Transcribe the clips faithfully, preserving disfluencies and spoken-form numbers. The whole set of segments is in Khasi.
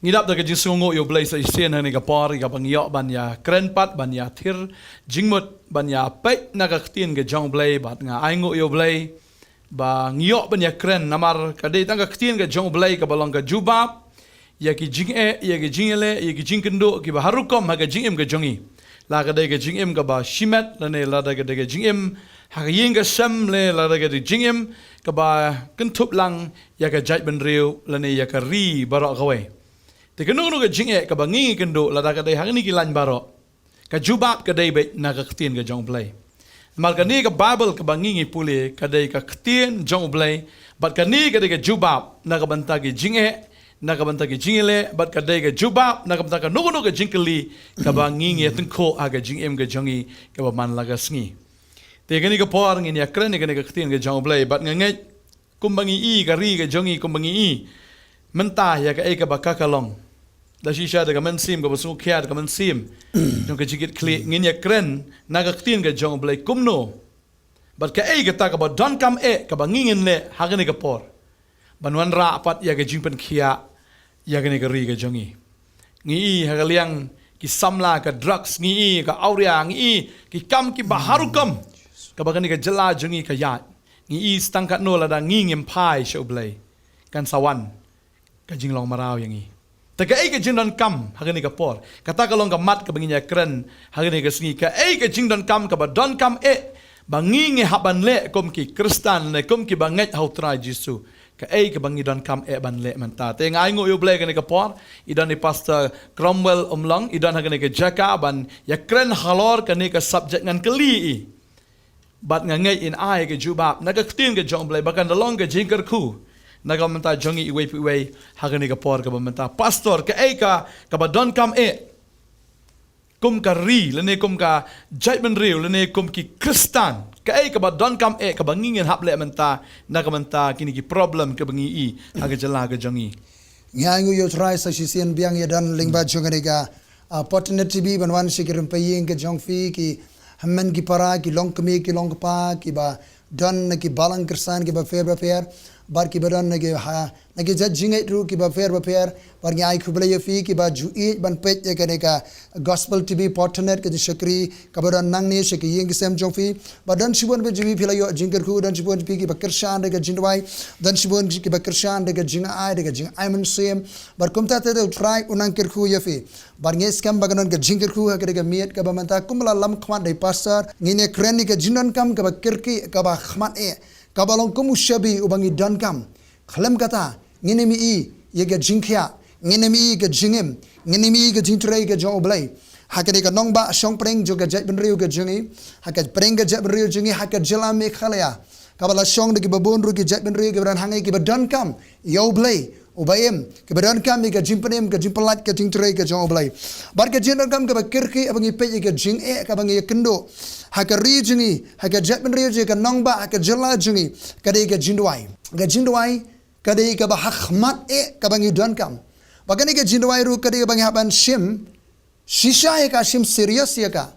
Ngi dap da ka jingsngewnguh ïa u Blei sa shisien ha kane ka por, ïa kaba ngi ïoh ban ïa kren pat, ban ïa thir jingmut, ban ïa peit na ka ktien ka jong u Blei, bad nga ai nguh ïa u Blei ba ngi ïoh ban ïa kren, namar ka dei tang ka ktien ka jong u Blei kaba long ka jubab ïa ki jingeh, ïa ki jingïaleh, ïa ki jingkynduh kiba har rukom ha ka jingim ka jong ngi. La ka dei ka jingim kaba shimet, lane la ka dei ka jingim ha ka ïing ka sem, lane la ka dei ka jingim kaba kynthup lang ïa ka jaitbynriew lane ïa ka ri baroh kawei. Te kano kano ka jingeh kaba ngi ngi kynduh, lada ka dei ha kine ki lain baroh, ka jubab ka dei beit na ka ktien ka jong u Blei. Namar kane ka Baibl kaba ngi ngi pule ka dei ka ktien jong u Blei, bad kane ka dei ka jubab na ka bynta ki jingeh, na ka bynta ki jingïaleh, bad ka dei ka jubab na ka bynta kano kano ka jingkylli kaba ngi ngi tyngkhuh ha ka jingim ka jong ngi kaba man la ka sngi. Te kane ka por ngin ïa kren ïa kane ka ktien ka jong u Blei, bad nga ngeit kumba ngi i ka ri ka jong ngi, kumba ngi i mynta ïa kaei kaba ka ka long. Da shisha da ka mynsiem kaba sngewkhia, da ka mynsiem jong ka jingkitkhlieh, ngin ïa kren na ka ktien ka jong u Blei kumno, bad kaei kata kaba donkam eh kaba ngi ngin leh ha kane ka por ban wanrah pat ïa ka jingpynkhiah ïa kane ka ri ka jong ngi. Ngi i ha ka liang ki samla ka drugs, ngi i ka awria, ngi i ki kam kiba har rukom kaba kane ka jylla jong ngi ka ïaid. Ngi i sa tang katno, lada ngi ngim phai sha u Blei, kan sa wan ka jinglong mraw ïa ngi. Te kaei ka jingdonkam ha kane ka por? Kata ka long ka mat kaba ngin ïa kren ha kane ka sngi. Kaei ka jingdonkam kaba donkam eh ba ngi ngi hap ban leh kum ki Khristan ne kum kiba ngeit ha u Trai Jisu? Kaei kaba ngi donkam eh ban leh mynta? Te nga ai nguh ïa u Blei kane ka por, i don i Pastor Cromwell Umlong, i don ha kane ka jaka ban ïa kren halor kane ka subject. Ngan kylli i, bad nga ngeit in ai ka jubab na ka ktien ka jong u Blei ba kan da long ka jingkyrkhu na ka bynta jong ngi iwei pa iwei ha kane ka por kaba mynta. Pastor, kaei ka kaba donkam eh kum ka ri, lane kum ka jaitbynriew, lane kum ki Khristan? Kaei kaba donkam eh kaba ngi ngin hap leh mynta na ka bynta kine ki problem kaba ngi i ha ka jylla ka jong ngi? Ngi ai nguh ïa u Trai sa shisien biang ïa don lyngba jong kane ka, ah, Potternet T V ban wan sha ki rympei ïing ka jong phi, ki hynmen ki para, ki longkmie ki longkpa, kiba don na ki balang khristan kiba pher bapher, bad kiba don na ki ha, na ki jait jingngeit ruh kiba pher bapher. Bad ngi ai khublei ïa phi kiba ju ïeit ban peit ïa kane ka Gospel T V Potternet, ka jingshakri kaba don nangne sha ki ïing ki sem jong phi. Bad don shibun ba jong phi phi la ïoh jingkyrkhu, don shibun jong phi kiba kyrshan da ka jingduwai, don shibun kiba kyrshan da ka jingai, da ka jingai mynsiem. Bad kumta te u Trai un nang kyrkhu ïa phi. Bad ngi skhem ba kan don ka jingkyrkhu ha kane ka miet kaba mynta, kumba la lam khmat da i Pastor. Ngin ïa kren ïa ka jingdonkam kaba kyrkieh, kaba khmat eh, kaba long kum u shabi uba ngi donkam. Khlem kata, ngin ym i ïa ka jingkhiah, ngin ym i ïa ka jingim, ngin ym i ïa ka jingtrei ka jong u Blei ha kane ka nongbah shongpdeng jong ka jaitbynriew ka jong ngi, ha ka pdeng ka jaitbynriew jong ngi, ha ka jylla Meghalaya, kaba la shong da kiba bun ruh ki jaitbynriew kiba don hangne kiba donkam ïa u Blei uba im, kiba donkam ïa ka jingpynim, ka jingpyllait, ka jingtrei ka jong u Blei. Bad ka jingdonkam kaba kyrkieh ba ngi peit ïa ka jingeh kaba ngi ïa kynduh ha ka ri jong ngi, ha ka jaitbynriew jong ngi, ka nongbah, ha ka jylla jong ngi, ka dei ka jingduwai. Ka jingduwai ka dei kaba ha khmat eh kaba ngi donkam. Bad kane ka jingduwai ruh ka dei kaba ngi hap ban shim shisha ïa ka, shim serious ïa ka.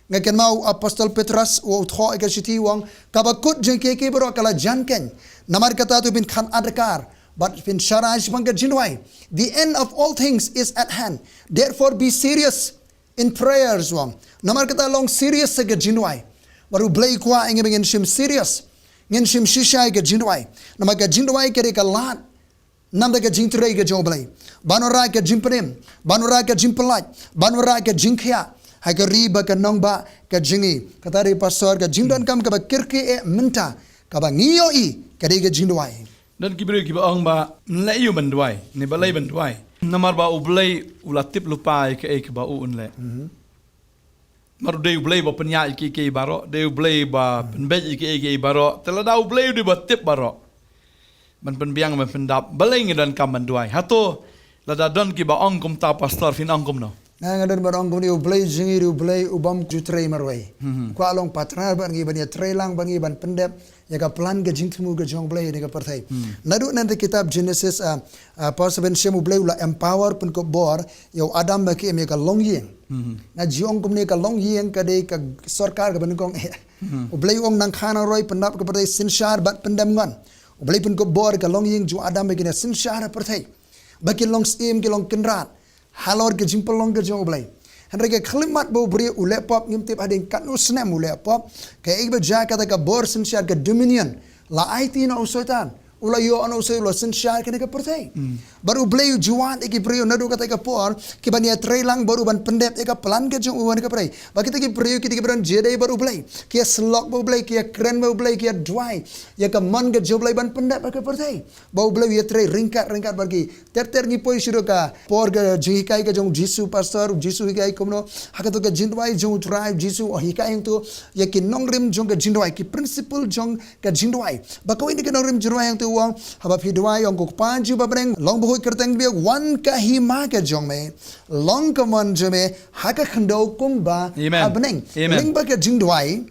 Nga kynmaw u Apostol Petros u thoh ïa ka shithi, u ong, kaba kut jong kiei kiei baroh ka la jan keiñ. Namar kata to phin khang adkar bad phin sharai shaphang ka jingduwai. The end of all things is at hand. Therefore be serious in prayers, u ong. Namar kata long serious ïa ka jingduwai. Bad u Blei u kwah ïa ngi ba ngin shim serious, ngin shim shisha ïa ka jingduwai. Namar ka jingduwai ka dei ka lad namar ka jingtrei ka jong u Blei, ban wanrah ka jingpynim, ban wanrah ka jingpyllait, ban wanrah ka jingkhiah ha ka ri bad ka nongbah ka jong ngi. Kata dei, Pastor, ka jingdonkam kaba kyrkieh eh mynta kaba ngi ïohi ka dei ka jingduwai. Don ki briew kiba ong ba, "Nleh ïa u ban duwai, ne balei ban duwai?" Namar ba u Blei u la tip lypa ïa kaei kaba u un leh. Namar u dei u Blei ba pynïaid ïa kiei kiei baroh, dei u Blei ba pynbeit ïa kiei kiei baroh. Te lada u Blei u dei ba tip baroh, ban pynbiang, ban pyndap, balei ngi donkam ban duwai? Hato lada don kiba ong kumta, Pastor, phin ong kumno? Nga, nga don ban ong kumne, u Blei jong ngi u dei u Blei u bym ju trei marwei. Kwah long partner bad ngi ban ïa trei lang bad ngi ban pyndep ïa ka plan ka jingthmu ka jong u Blei ha kane ka pyrthei. Naduh na ka kitab Genesis, ah, ah, Pastor, ban shem, u Blei u la empower, pynkup bor ïa u Adam ba ki im ïa ka longïing. Nga ju ong kumne, ka longïing ka dei ka sorkar kaba nyngkong eh. U Blei u ong, nang kha nang roi, pyndap ka pyrthei, synshar bad pyndem ngon. U Blei pynkup bor ïa ka longïing jong u Adam ba kin ïa synshar ha pyrthei. ba ki long syiem, ki long kynrad halor ka jingpynlong ka jong U Blei. Hynrei ka khyllipmat ba u briew u leh pop, ngim tip hadien katno snem u leh pop, kaei ba jia, kata ka bor synshar, ka dominion la aiti na u Soitan. U la ïoh na u Soitan, u la synshar kane ka pyrthei. Bad U Blei u ju wad ïa ki briew naduh kata ka por, ki ban ïatreilang bad u ban pyndep ïa ka plan ka jong u ha kane ka pyrthei. Bad kita ki briew ki dei kiba don jingïadei bad U Blei, ki ïasyllok bad U Blei, ki ïakren bad U Blei, ki ïaduwai ïa ka mon ka jong U Blei ban pyndep ïa ka pyrthei. Bad U Blei u ïatrei ryngkat ryngkat bad ki. Ter ter ngi poi shuh ka por ka jinghikai ka jong u Jisu, pastor, u Jisu u hikai kumno, ha kato ka jingduwai jong u Trai, u Jisu u hikai hangto ïa ki nongrim jong ka jingduwai, ki principle jong ka jingduwai. Bad kawei na ki nongrim jingduwai hangto u ong, haba phi duwai, ong ko Kpa jong ngi uba ha bneng, long ba huid kyrteng jong me, wan ka hima ka jong me, long ka mon jong me ha ka khyndew kumba ha bneng. Lyngba ka jingduwai,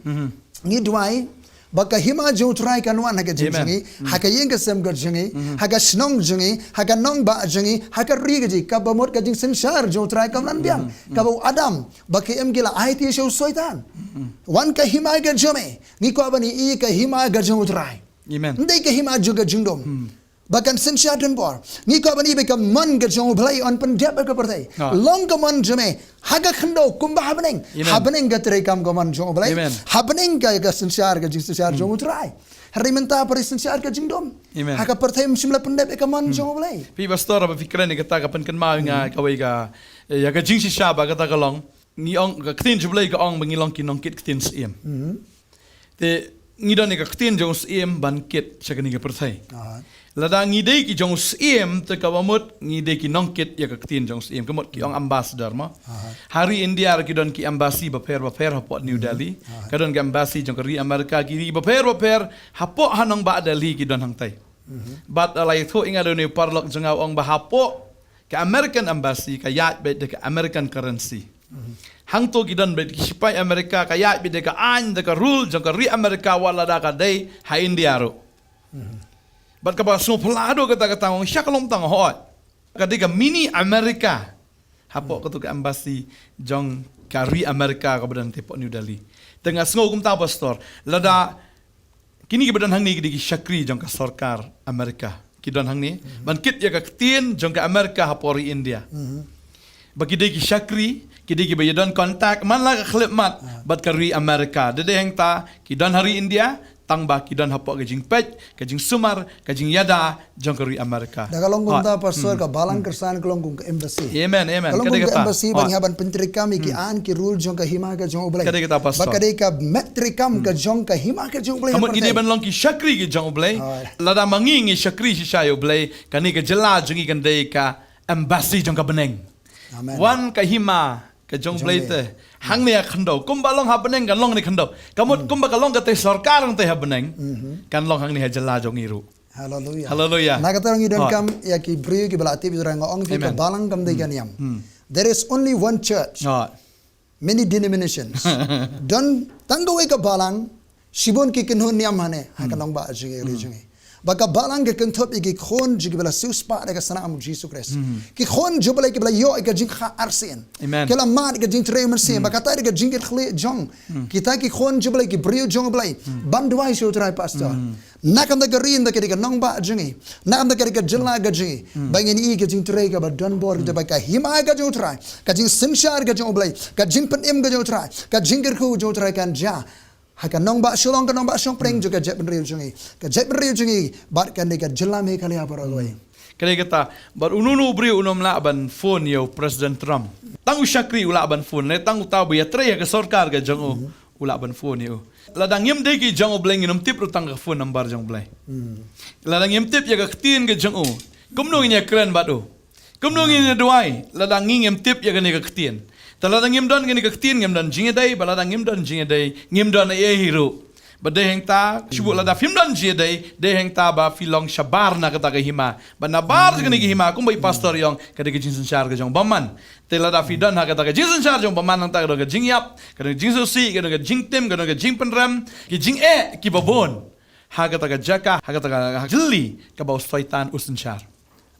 ngi duwai ba ka hima jong u Trai kan wan ha ka jingim jong ngi, ha ka ïing ka sem ka jong ngi, ha ka shnong jong ngi, ha ka nongbah jong ngi, ha ka ri ka jong ngi, kaba mut ka jingsynshar jong u Trai kam lah ban biang. Kaba u Adam bad ka Im ki la aiti sha u Soitan. Wan ka hima ka jong me, ngi kwah ban ïohi ka hima ka jong u Trai. Ym dei ka hima jong ka jingdum ba kan synshar donbor. Ngi kwah ban ïohi ba ka mon ka jong U Blei yn pyndep ïa ka pyrthei. Long ka mon jong me ha ka khyndew kumba ha bneng. Ha bneng ka treikam ka mon jong U Blei. Ha bneng ka, ka synshar, ka jingsynshar jong u Trai. Hynrei mynta pat ka synshar ka jingdum. Ha ka pyrthei ym shym la pyndep ïa ka mon jong U Blei. Phi pastor, ba phi kren ïa kata ka pynkynmaw ïa nga kawei ka, ïa ka jingshisha ba kata ka long. Ngi ong ka ktien jong U Blei ka ong ba ngi long ki nongkit ktien syiem. Te ngi don ïa ka ktien jong u syiem ban kit sha kane ka pyrthei. Lada ngi dei ki jong u syiem, te kaba mut ngi dei ki nongkit ïa ka ktien jong u syiem. Ka mut ki ong ambassador mo. Ha ri India ruh ki don ki embassy bapher bapher hapoh New Delhi. Ka don ka embassy jong ka ri America, ki ri bapher bapher hapoh ha nongbah Delhi ki don hangtai. Bad la ïathuh ïa nga da une u paralok jong nga u ong ba hapoh ka American embassy ka ïaid beit da ka American currency. Hangto ki don beit ki shipai America, ka ïaid beit da ka aiñ, da ka rule jong ka ri America wat lada ka dei ha India ruh. Bad kaba sngewphylla haduh katta katta, nga ong sha ka long tang hooid. Ka dei ka mini America hapoh kato ka embassy jong ka ri America kaba don hapoh New Delhi. Te nga sngew kumta pastor, lada kine kiba don hangne ki dei ki shakri jong ka sorkar America. Ki don hangne ban kit ïa ka ktien jong ka America hapoh ri India. Ba ki dei ki shakri, ki dei kiba ïadon contact man la ka khyllipmat bad ka ri America. Da dei hangta ki don ha ri India, tang ba ki don hapoh ka jingpeit, ka jingsumar, ka jingïada jong ka ri America. Da ka long kumta pastor, ka balang kyrsan ka long kum ka embassy. Amen, amen. Ka long kum ka embassy ba ngi hap ban pyntreikam ïa ki aiñ ki rule jong ka hima ka jong U Blei. Ka dei kata pastor. Ba ka dei ka met treikam ka jong ka hima ka jong U Blei. Ka mut ngi dei ban long ki shakri ki jong U Blei. Lada ma ngi ngi shakri shisha ïa U Blei, kane ka jylla jong ngi kan dei ka embassy jong ka bneng. Wan ka hima ka jong U Blei te hangne ha khyndew. Kumba long ha bneng kan long ne khyndew. Ka mut kumba ka long katei sorkar hangtei ha bneng, kan long hangne ha jylla jong ngi ruh. Hallelujah. Hallelujah. Na kata ngi donkam ïa ki briew kiba la tip ïa u Trai, nga ong ïa phi ka balang kam dei ka niam. There is only one church. Many denominations. Don tang kawei ka balang, shibun ki kynhun niam hangne ha ka nongbah jong ngi, ri jong ngi. Ba ka balang ka kynthup ïa ki khun jong kiba la siewspah da ka snam u Jisu Khrist. Ki khun jong U Blei kiba la ïoh ïa ka jingkha arsien. Ki la mad ïa ka jingtrei mynsiem. Ba kata dei ka jingkitkhlieh jong kita ki khun jong U Blei, ki briew jong U Blei, ban duwai sha u Trai pastor. Na ka bynta ka ri, na ka bynta ka nongbah jong ngi, na ka bynta ka jylla ka jong ngi. Ba ngin ïohi ka jingtrei kaba donbor, ka jingtrei ba ka hima ka jong u Trai, ka jingsynshar ka jong U Blei, ka jingpynim ka jong u Trai, ka jingkyrkhu jong u Trai kan jia ha ka nongbah Shillong, ka nongbah Shongpdeng jong ka jaitbynriew jong ngi, ka jaitbynriew jong ngi bad kane ka jylla Meghalaya baroh kawei. Ka dei kata, bad uno uno u briew um lah ban phone ïa u President Trump. Tang u shakri u lah ban phone, ne tang uta uba ïatrei ha ka sorkar ka jong u. U lah ban phone ïa u. Lada ngim dei ki jong U Blei ngin ym tip ruh tang ka phone number jong U Blei. Lada ngim tip ïa ka ktien ka jong u, kumno ngin ïakren bad u? Kumno ngin ïaduwai lada ngi ngim tip ïa kane ka ktien? Te lada ngim don kane ka ktien ngim don jingïadei, bad lada ngim don jingïadei ngim don ei ei hi ruh. Bad dei hangta, shibun lada phim don jingïadei, dei hangta ba phi long shabar na kata ka hima. Bad nabar jong kane ka hima, kumba i pastor i ong, ka dei ka jingsynshar ka jong u bymman. Te lada phi don ha kata ka jingsynshar jong u bymman, nangta ka don ka jingïap, ka don ka jingsngewsih, ka don ka jingtim, ka don ka jingpynrem, ki jingeh kiba bun ha kata ka jaka, ha kata ka jylli kaba u Soitan u synshar.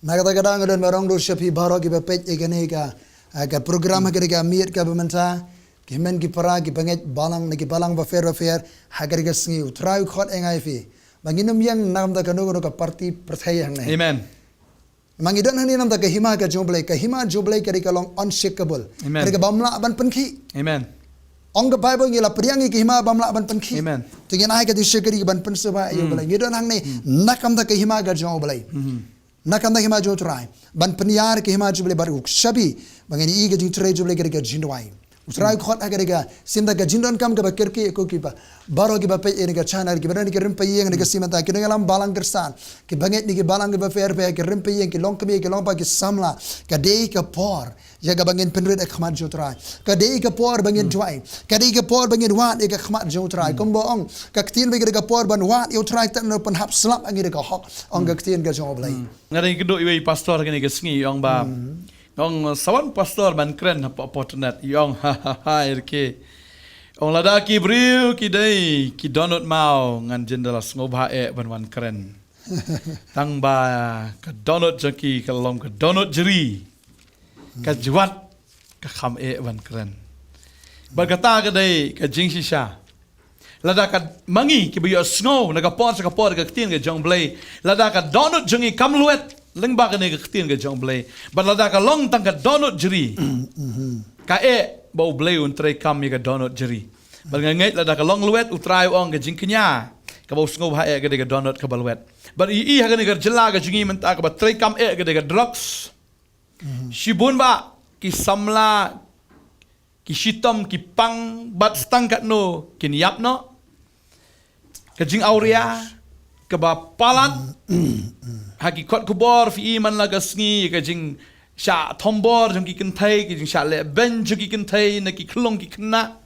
Na kata ka daw nga don ban ong ruh sha phi baroh kiba peit ïa kane ka, ah, ka program ha kane ka miet kaba mynta, ki hynmen ki para, ki bangeit balang na ki balang bapher bapher ha kane ka sngi, u Trai u khot ïa ngi ïa phi ba ngin ym ïeng na ka bynta kano kano ka party pyrthei hangne. Amen. Ma ngi don hangne namar ka hima ka jong U Blei, ka hima jong U Blei ka dei ka long unshakable. Amen. Ka dei ka bym lah ban pynkhih. Amen. Ong ka Bible ngi la pdiang ïa ka hima bym lah ban pynkhih. Amen. To ngin ai ka jingshakri ban pynsngewbha ïa U Blei. Ngi don hangne namar ka hima ka jong U Blei. Namar ka hima jong U Trai. Ban pynïar ka hima jong U Blei bad u shabi ba ngin ïohi ka jingtrei jong U Blei ka dei ka jingduwai. U Trai u khot ha ka dei ka sien da ka jingdonkam kaba kyrkieh ïa ko kiba baroh kiba peit ïa kane ka channel, kiba don ha ki rympei ïing, ha ka sien mynta ki nongïalam balang khristan, kiba ngeit na ki balang kiba pher pher, ki rympei ïing, ki longkmie, ki longpa, ki samla. Ka dei ka por ïa kaba ngin pynrit ha khmat jong U Trai. Ka dei ka por ba ngin duwai. Ka dei ka por ba ngin wad ïa ka khmat jong U Trai. Kumba ong ka ktien ba ka dei ka por ban wad ïa U Trai, te un pynhap slap ïa ngi da ka hok, ong ka ktien ka jong U Blei. Nga dang ïakynduh iwei i pastor kane ka sngi, i ong ba, nga ong, sa wan pastor ban kren hapoh internet, i ong, ha ha ha, ïa ki. Ong lada ki briew ki dei ki dohnud maw, ngan jin da la sngewbha eh ban wan kren. Tang ba ka dohnud jong ki ka long ka dohnud jri. Ka jwat ka kham eh ban kren. Bad kata ka dei ka jingshisha. Lada ka, ma ngi kiba ïohsngew na ka por sha ka por ka ktien ka jong U Blei, lada ka dohnud jong ngi kam lwet lyngba kane ka ktien ka jong U Blei, bad lada ka long tang ka dohnud jri, ka eh ba U Blei un treikam ïa ka dohnud jri. Bad nga ngeit lada ka long lwet, U Trai u ong ka jingkñia kaba u sngewbha eh ka dei ka dohnud kaba lwet. Bad i, i ha kane ka jylla ka jong ngi mynta kaba treikam eh ka dei ka drugs. Shibun ba ki samla, ki shitom, ki pang, bad tang katno kin ïap noh. Ka jingawria kaba palat. Ha ki kot khubor phi i man la ka sngi ka jingshah thombor jong ki kynthei, ka jingshah leh beiñ jong ki kynthei na ki khlong ki khynnah.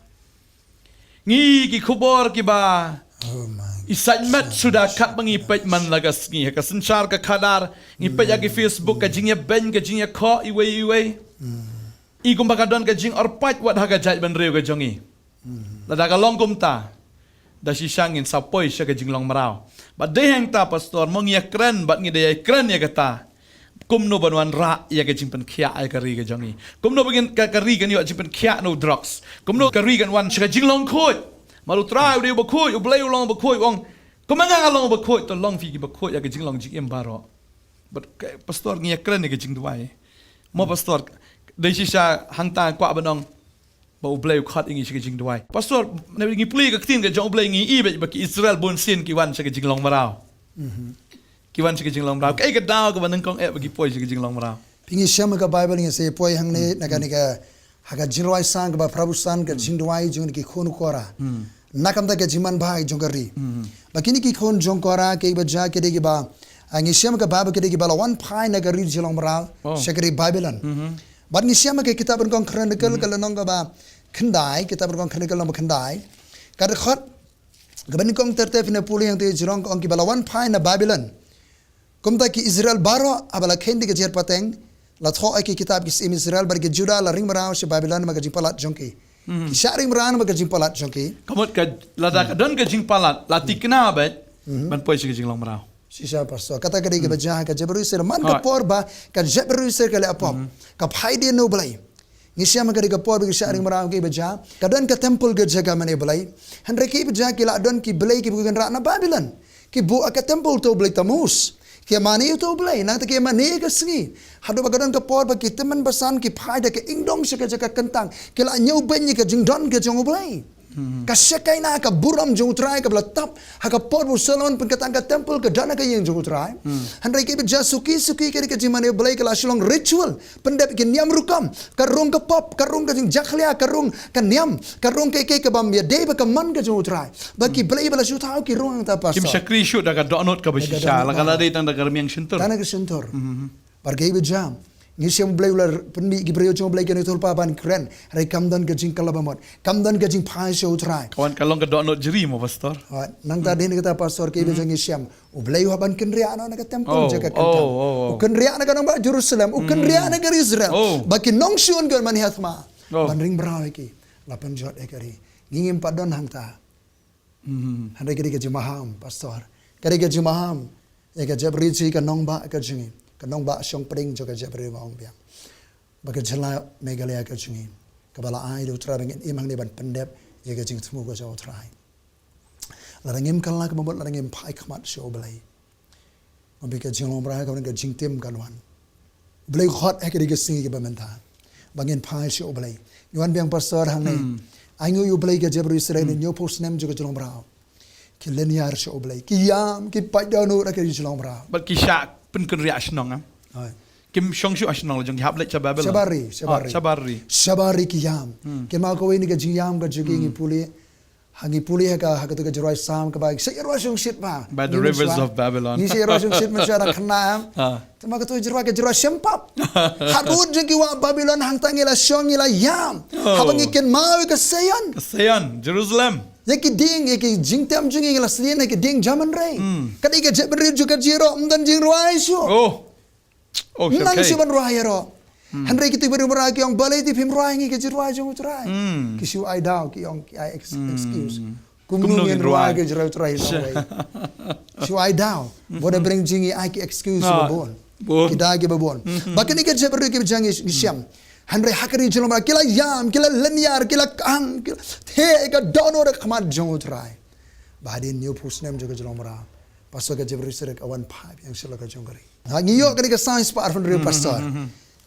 Ngi ki khubor kiba i sait met suda katba ngi peit man la ka sngi, ha ka synshar ka khadar, ngi peit ha ki Facebook, ka jingïabeiñ, ka jingïakhoh iwei iwei. I kumba ka don ka jingorpait wat ha ka jaitbynriew ka jong ngi. Lada ka long kumta, da shisha ngin sa poi sha ka jinglong mraw. Bad dei hangta pastor, mo ngi ïakren bad ngi dei ïakren ïa kata. Kumno ban wanrah ïa ka jingpynkhiah ïa ka ri ka jong ngi. Kumno ba ngin ka, ka ri kan ïoh jingpynkhiah na u drugs. Kumno ka ri kan wan sha ka jinglong khuid. Namar U Trai u dei uba khuid, U Blei u long uba khuid, u ong, kumba nga nga long uba khuid, to long phi kiba khuid ïa ka jinglong jingim baroh. Bad ka, pastor, ngi ïakren ïa ka jingduwai. Mo pastor, dei shisha hangta kwah ban ong ba U Blei u khot ïa ngi sha ka jingduwai. Pastor, ngi pule ka ktien ka jong U Blei, ngi i beit ba ki Israel bun sien ki wan sha ka jinglong mraw. Ki wan sha ka jinglong mraw. Kaei ka daw kaba nyngkong eh ba ki poi sha ka jinglong mraw? Phi, ngi shem ha ka Bible, ngi sa poi hangne na kane ka, ha ka jingrwai san kaba phra phew san, ka jingduwai jong ki khun u Kora. Na ka bynta ka jingmanbha jong ka ri. Ba kine ki khun jong Kora kiba jia ki dei kiba, ah, ngi shem ha ka Bible ki dei kiba la wan phai na ka ri jinglong mraw sha ka ri Babilon. Bad ngi shem ha ka kitab Nyngkong Chronicle ka lynnong kaba khyndai, kitab Nyngkong Chronicle lynnong ba khyndai. Ka dkhot kaba nyngkong ter ter phin ïa pule hangta, jrong ka ong kiba la wan phai na Babilon. Kumta ki Israel baroh haba la kheiñ da ka jer pateng, la thoh ïa ki kitab ki syiem Israel, bad ki Juda la ring mraw sha Babilon namar ka jingpalat jong ki. Ki shah ring mraw namar ka jingpalat jong ki. Ka mut ka, lada ka don ka jingpalat, la thikna beit ban poi sha ka jinglong mraw. Shisha pastor, kata ka dei kaba jia ha ka jaitbynriew Israel man ka por ba ka jaitbynriew Israel ka leh pop, ka phai dien na U Blei. Ngi shem ha ka dei ka por ba ki shah ring mraw kiba jia, ka don ka temple ka jaka mane blei. Hynrei kiba jia ki la don ki blei kiba kynrad na Babilon. Ki buh ha ka temple uto u blei Tammuz. Ki mane uto u blei, nangta ki mane ka sngi. Haduh ba ka don ka por ba ki tymmen basan ki phai da ka ingdong sha ka jaka kyntang. Ki la ñiewbeiñ ïa ka jingdon ka jong U Blei. Ka Shekinah, ka burom jong U Trai kaba la tap ha ka por ba u Solomon pynkatang ka temple ka don ha ka ïing jong U Trai. Hynrei kiba jia suki suki ka dei ka jingmane blei, ka la shu long ritual. Pyndep ki niam rukom, ka rung ka pop, ka rung ka jingjakhlia, ka rung ka niam, ka rung kaei kaei ka bym ïadei bad ka mon ka jong U Trai. Ba ki blei ba la shu thaw ki rung hangta pastor. Kim shakri shuh da ka dohnud kaba shisha, la ka la dei tang da ka rmiang shyntur. Tang da ka shyntur. Bad kiba jia, ngi shem U Blei u la pynmih ki briew jong U Blei, ki nongïathuhlypa ban kren, hynrei kam don ka jingkylla bamut, kam don ka jingphai sha U Trai. Ka wan ka long ka dohnud jri mo pastor. Nangta dei na kata pastor kiba jia ngi shem. U Blei u hap ban kynriah noh na ka temple jaka kyntang. U kynriah na ka nongbah Jerusalem, u kynriah na ka ri Israel. Ba ki nongshun ki wan ban hiar thma, ban ring mraw ïa ki, la pynjot ïa ka ri. Ngi ngim pat don hangta. Hynrei ka dei ka jingmaham pastor, ka dei ka jingmaham ïa ka jaitbynriew, ka nongbah ka jong ngi, ka nongbah shongpdeng jong ka jaitbynriew ba ong biang. Ba ka jylla Meghalaya ka jong ngi, kaba la ai da U Trai ba ngin im hangne ban pyndep ïa ka jingthmu ka jong U Trai. Lada ngim kylla ka bamut, lada ngim phai khmat sha U Blei, ngam bi ka jinglong mraw ka wan, ka jingtim kan wan. Blei khot ha kane ka sngi kaba mynta ba ngin phai sha U Blei. Ngi wan biang pastor hangne. Ai ngi U Blei ka jabieng Israel, hynñiewphew snem jong ka jinglong mraw. Ki lyniar sha U Blei, ki ïam, ki pait dohnud ha ka jinglong mraw. Bad ki shah pynkynriah shnong, em. Ai. Kim shong shuh ha shnong la jong, ki hap leit sha Babylon. Shabar ri, shabar ri. Shabar ri. Shabar ri ki ïam. Ki ma kawei na ka jingïam ka jong ki ngi pule. Ha ngi pule ha ka, ha kato ka jingrwai Salm kaba, sa ïa rwai shongshit ba. By the rivers of Babylon. Ngi sa ïa rwai shongshit mynshuwa na khynnah, em. Te ma kato ka jingrwai ka jingrwai shem pap. Harud jong ki wah Babylon hangta ngi la shong ngi la ïam. Haba ngi kynmaw ïa ka Sion. Ka Sion, Jerusalem. Ïa ki dieng, ïa ki jingtem jong ngi ngi la sdien ïa ki dieng jaman rei. Ka dei ka jabieng jong ka jingïaroh, ym don jingrwai shuh. Oh. Oh, nang shu ban rwai ïaroh. Hynrei kito kiba ri mraw ki ong balei te phim rwai ngi ka jingrwai jong U Trai. Ki shu ai daw ki ong ki ai ex- excuse. Kumno ngin rwai ka jingrwai U Trai nongwei. Shu ai daw. Bad da bring jong ngi ai ki excuse kiba bun. Ki da kiba bun. Ba kane ka jabieng kiba jong ngi ngi shem. Hynrei ha ka ri jinglong mraw ki la ïam, ki la lyniar, ki la kang, ki la theh ïa ka dohnud ha khmat jong U Trai. Ba hadien hynñiewphew snem jong ka jinglong mraw. Pastor ka jabieng Israel ka wan phai biang sha la ka jong ka ri. Ha ngi ïoh kane ka sign spah arphew hynriew pastor.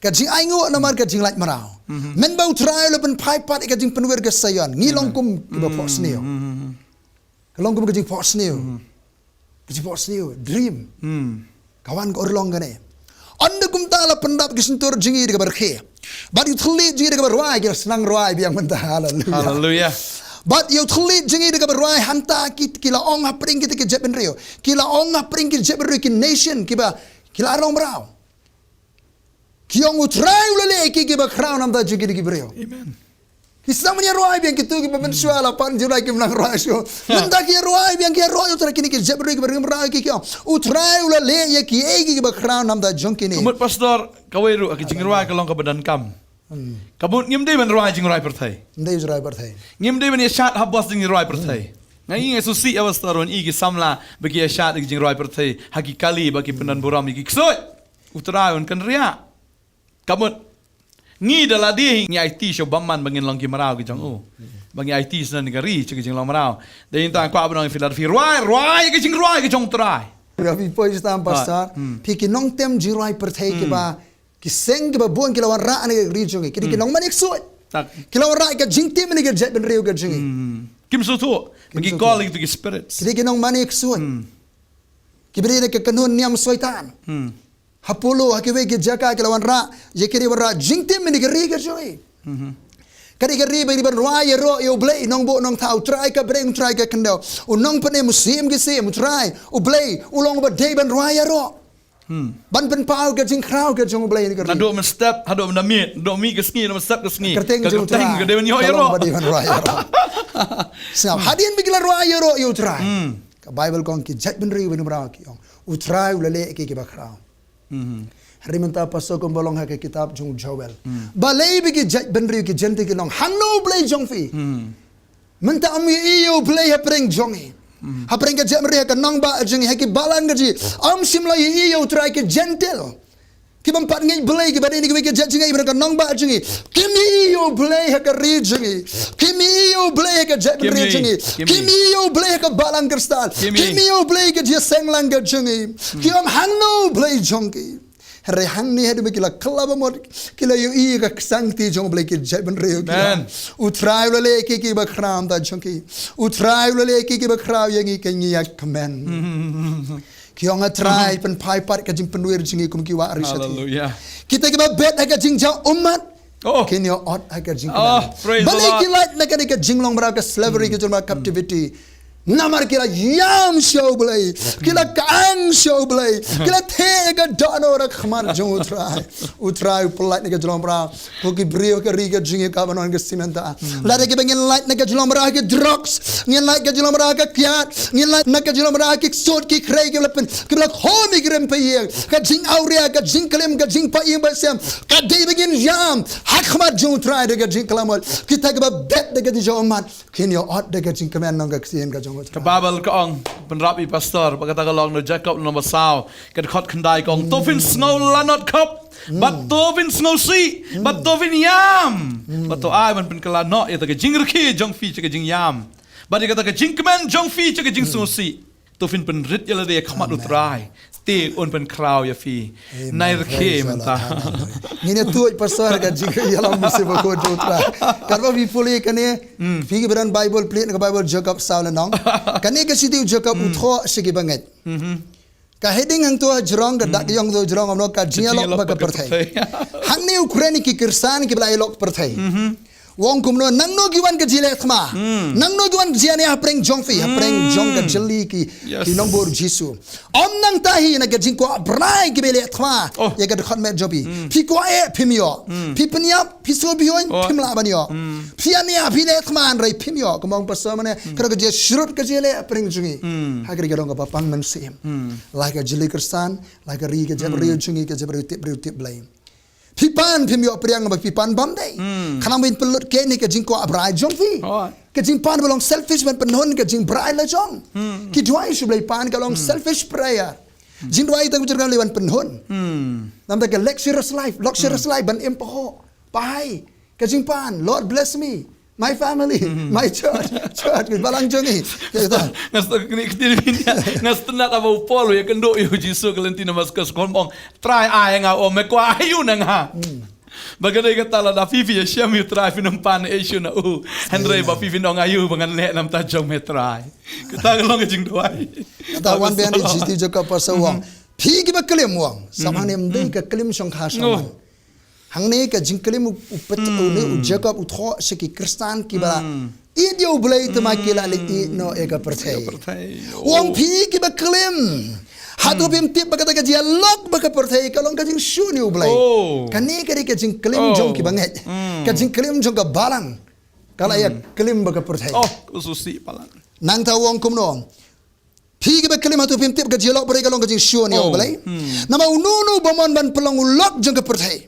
Ka jingainguh namar ka jinglait mraw. Mynba U Trai u la pynphai pat ïa ka jingpynwir ka Sion. Ngi long kum kiba phohsniew. Ka long kum ka jingphohsniew. Ka jingphohsniew, dream. Ka wan ka urlong kane. Ynda kumta la pyndap ki shyntur jong ngi da kaba rkhie. Bad ïa u thylliej jong ngi da kaba rwai, ki la sdang rwai biang mynta, haleluya. Haleluya. Bad ïa u thylliej jong ngi da kaba rwai hangta ki, ki la ong hapdeng kita ki jaitbynriew. Ki la ong hapdeng ki jaitbynriew ki nation kiba, ki la long mraw. Ki ong U Trai u la leh ïa ki kiba khraw namar jong kine ki briew. Amen. Ki sdang ban ïa rwai biang kito kiba mynshuwa la pan jingrwai kim nang rwai shuh. Mynta ki ïa rwai biang ki ïa rwai U Trai kine ki jaitbynriew kiba ri mraw ki ki ong U Trai u la leh ïa kiei kiei kiba khraw namar jong kine. Ka mut pastor kawei ruh ka jingrwai ka long kaba donkam. Ka mut ngim dei ban rwai jingrwai pyrthei. Ngim dei rwai pyrthei. Ngim dei ban ïa shad ha bos jingrwai pyrthei. Nga i nga sngewsih ïa pastor wan i ki samla ba ki ïa shad ïa ki jingrwai pyrthei ha ki kali ba ki pyndon burom ïa ki ksuid. U Trai un kynriah. Ka mut ngi da lade ngi aiti sha u bymman ba ngin long ki mraw ki jong u. Ba ngi aiti sha ka ri sha ka jinglong mraw. Dei ngi tang kwah ban ong ïa phi lada phi rwai, rwai ka jingrwai ka jong U Trai. Phi poi sha tam pastor. Phi ki nongtem jingrwai pyrthei kiba ki seng kiba bun ki la wanrah na ka ri jong ngi. Ki dei ki nongmane ksuid. Ki la wanrah ka jingtim na ka jaitbynriew ka jong ngi. Kim sngewthuh ba ki call ïa kito ki spirits. Ki dei ki nongmane ksuid. Kiba dei na ka kynhun niam Soitan. Ha Polo, ha kiwei ki jaka ki la wanrah ïa ki ri wanrah jingtim na ka ri ka jong ngi. Ka dei ka ri ba ngi ban rwai ïaroh ïa U Blei, Nongbuh Nongthaw, U Trai ka bneng, U Trai ka khyndew, U Nongpynim, U Syiem ki syiem, U Trai U Blei u long uba dei ban rwai ïaroh. Ban pynpaw ka jingkhraw ka jong U Blei na ka ri. Naduh mynstep haduh mynmiet, naduh mih ka sngi, naduh mynstep ka sngi. Ka kyrteng jong U Trai ka dei ban ïoh ïaroh. Hadien ba ki la rwai ïaroh ïa U Trai. Ka Baibl ka ong ki jaitbynriew ba ri mraw ki ong U Trai u la leh ïa ki kiba khraw. Hynrei mynta pastor kumba long ha ka kitab jong u Joel. Balei ba ki jaitbynriew ki Jentil ki ong hangno U Blei jong phi? Mynta ym ïohi ïa U Blei hapdeng jong ngi. Hapdeng ka jaitbynriew ha ka nongbah jong ngi ha ki balang ka jong ngi. Ym shym la ïohi ïa U Trai ki Jentil. Ki bym pat ngeit Blei kiba dei na kiwei ki jait jingngeit hapdeng ka nongbah jong ngi. Kim ïohi ïa U Blei ha ka ri jong ngi. Kim ïohi ïa U Blei ha ka jaitbynriew jong ngi. Kim ïohi ïa U Blei ha ka balang Khristan. Kim ïohi ïa U Blei ha ka jingïaseng lang ka jong ngi. Ki ong hangno U Blei jong ki? Hynrei hangne haduh ba ki la kylla ba mut ki la ïohi ïa ka ksangkti jong U Blei ki jaitbynriew ki ong U Trai u la leh ïa ki kiba khraw namar jong ki. U Trai u la leh ïa ki kiba khraw ïa ngi, ngi ïa kmen. Ki ong A Trai pynphai pat ka jingpynwir jong ngi kum ki wah riewshatei. Kita kiba bet ha ka jingjaw ummat kin ïa ot ha ka jingkmen. Balei ki lait na kane ka jinglong mraw ka slavery, ka jinglong mraw captivity? Namar ki la ïam sha U Blei, ki la kang sha U Blei, ki la theh ïa ka dohnud ha khmat jong U Trai. U Trai u pynlait na ka jinglong mraw. Ko ki briew ka ri ka jong ngi kaba non ka sien mynta. Lada kiba ngin lait na ka jinglong mraw ha ki drugs, ngin lait ka jinglong mraw ha ka kiad, ngin lait na ka jinglong mraw ha ki ksuid ki khrei kiba la pyn, kiba la khum ïa ki rynpei ïing. Ka jingawria, ka jingklim, ka jingpait ïing pait sem. Ka dei ba ngin ïam ha khmat jong U Trai da ka jingklam mut. Kita kiba bet da ka jingjaw ummat kin ïa ot da ka jingkmen nong ka ksien ka jong U Trai. Ka Baibl ka ong, pynrap ïa pastor, ba kata ka long na Jakob lynnong ba saw. Ka dkhot khyndai ka ong, to phin sngew lanot khop, bad to phin sngewsih, bad to phin ïam. Bad to ai ban pynkylla noh ïa kata ka jingrkhie jong phi sha ka jingïam. Bad ïa kata ka jingkmen jong phi sha ka jingsngewsih. To phin pynrit ïa lade ha khmat U Trai. Te un pynkhraw ïa phi. Amen. Nai rkhe mynta. Ngin ïa tuid pastor ka jingïalam mynsiem bakhuid jong U Trai. Katba phi pule kane, phi ki ba don Bible, plie na ka Bible Jakob saw lynnong. Kane ka shithi u Jakob u thoh sha ki bangeit. Ka heading hangto hajrong, ka dak ïong to hajrong, ong ka jingïalok bad ka pyrthei. Hangne u kren ïa ki Khristan ki ba la ïalok pyrthei. U ong kumno, nangno ki wan ka jingïaleh thma. Nangno ki wan ka jingïaleh hapdeng jong phi, hapdeng jong ka jylli ki, ki nongbor Jisu. Ym nangta hi na ka jingkwah brai ki ba ïaleh thma ïa ka dkhot met jong phi. Phi kwah eh phim ïoh. Phi pynïap, phi sngewbha ïoh, phim lah ban ïoh. Phi ïania, phi leh thma hynrei phim ïoh. Kumba ong pastor mynne, ka dei ka jingshrut ka jingïaleh hapdeng jong ngi. Ha ka dei ka dong kaba pang mynsiem. La ka jylli Khristan, la ka ri ka jaitbynriew jong ngi, ka jaitbynriew tip briew tip Blei. Phi pan phim ïoh pdiang ba phi pan bam dei. Khnang ba ngin pynlut kane ka jingkwah brai jong phi. Ka jingpan ba long selfish ban pynhun ka jingbrai la jong. Ki duwai sha U Blei pan ka long selfish prayer. Jingduwai tang ka jingduwai ban pynhun. Namar ka luxurious life, luxurious life ban im paho. Pahai ka jingpan, Lord bless me, my family, my church, church, balang jong ngi. Nga sngewthuh kine kine, nga sngewthuh haba u Paul u ïakynduh ïa u Jisu ka lynti Damaskus, u ong, Trai, ai nga, u ong, me kwah aïu na nga? Bad ka dei kata, lada phi phi ïashem ïa u Trai, phin ym pan ei shuh na u. Hynrei ba phi phin ong aïu ba ngan leh na bynta jong me Trai. Kata ka long ka jingduwai. Kata wan biang dei ka shithi Jakob pastor, u ong, phi ki ba klim, u ong. Sa hangne ym dei ka klim shongkha shongman. Hangne ka jingklim u, u pet, u ne, u Jakob u thoh sha ki Khristan ki ba la ïeit ïa U Blei te ma ki la leit ïeit noh ïa ka pyrthei. Ka pyrthei. U ong phi ki ba klim. Hato phim tip ba kata ka jingïalok bad ka pyrthei ka long ka jingshun ïa U Blei. Kane ka dei ka jingklim jong ki bangeit. Ka jingklim jong ka balang. Ka la ïaklim bad ka pyrthei. Oh, u sngewsih palat. Nangta u ong kumno. Phi ki ba klim, hato phim tip ka jingïalok bad ka long ka jingshun ïa U Blei. Namar uno uno ba mon ban pynlong u lok jong ka pyrthei.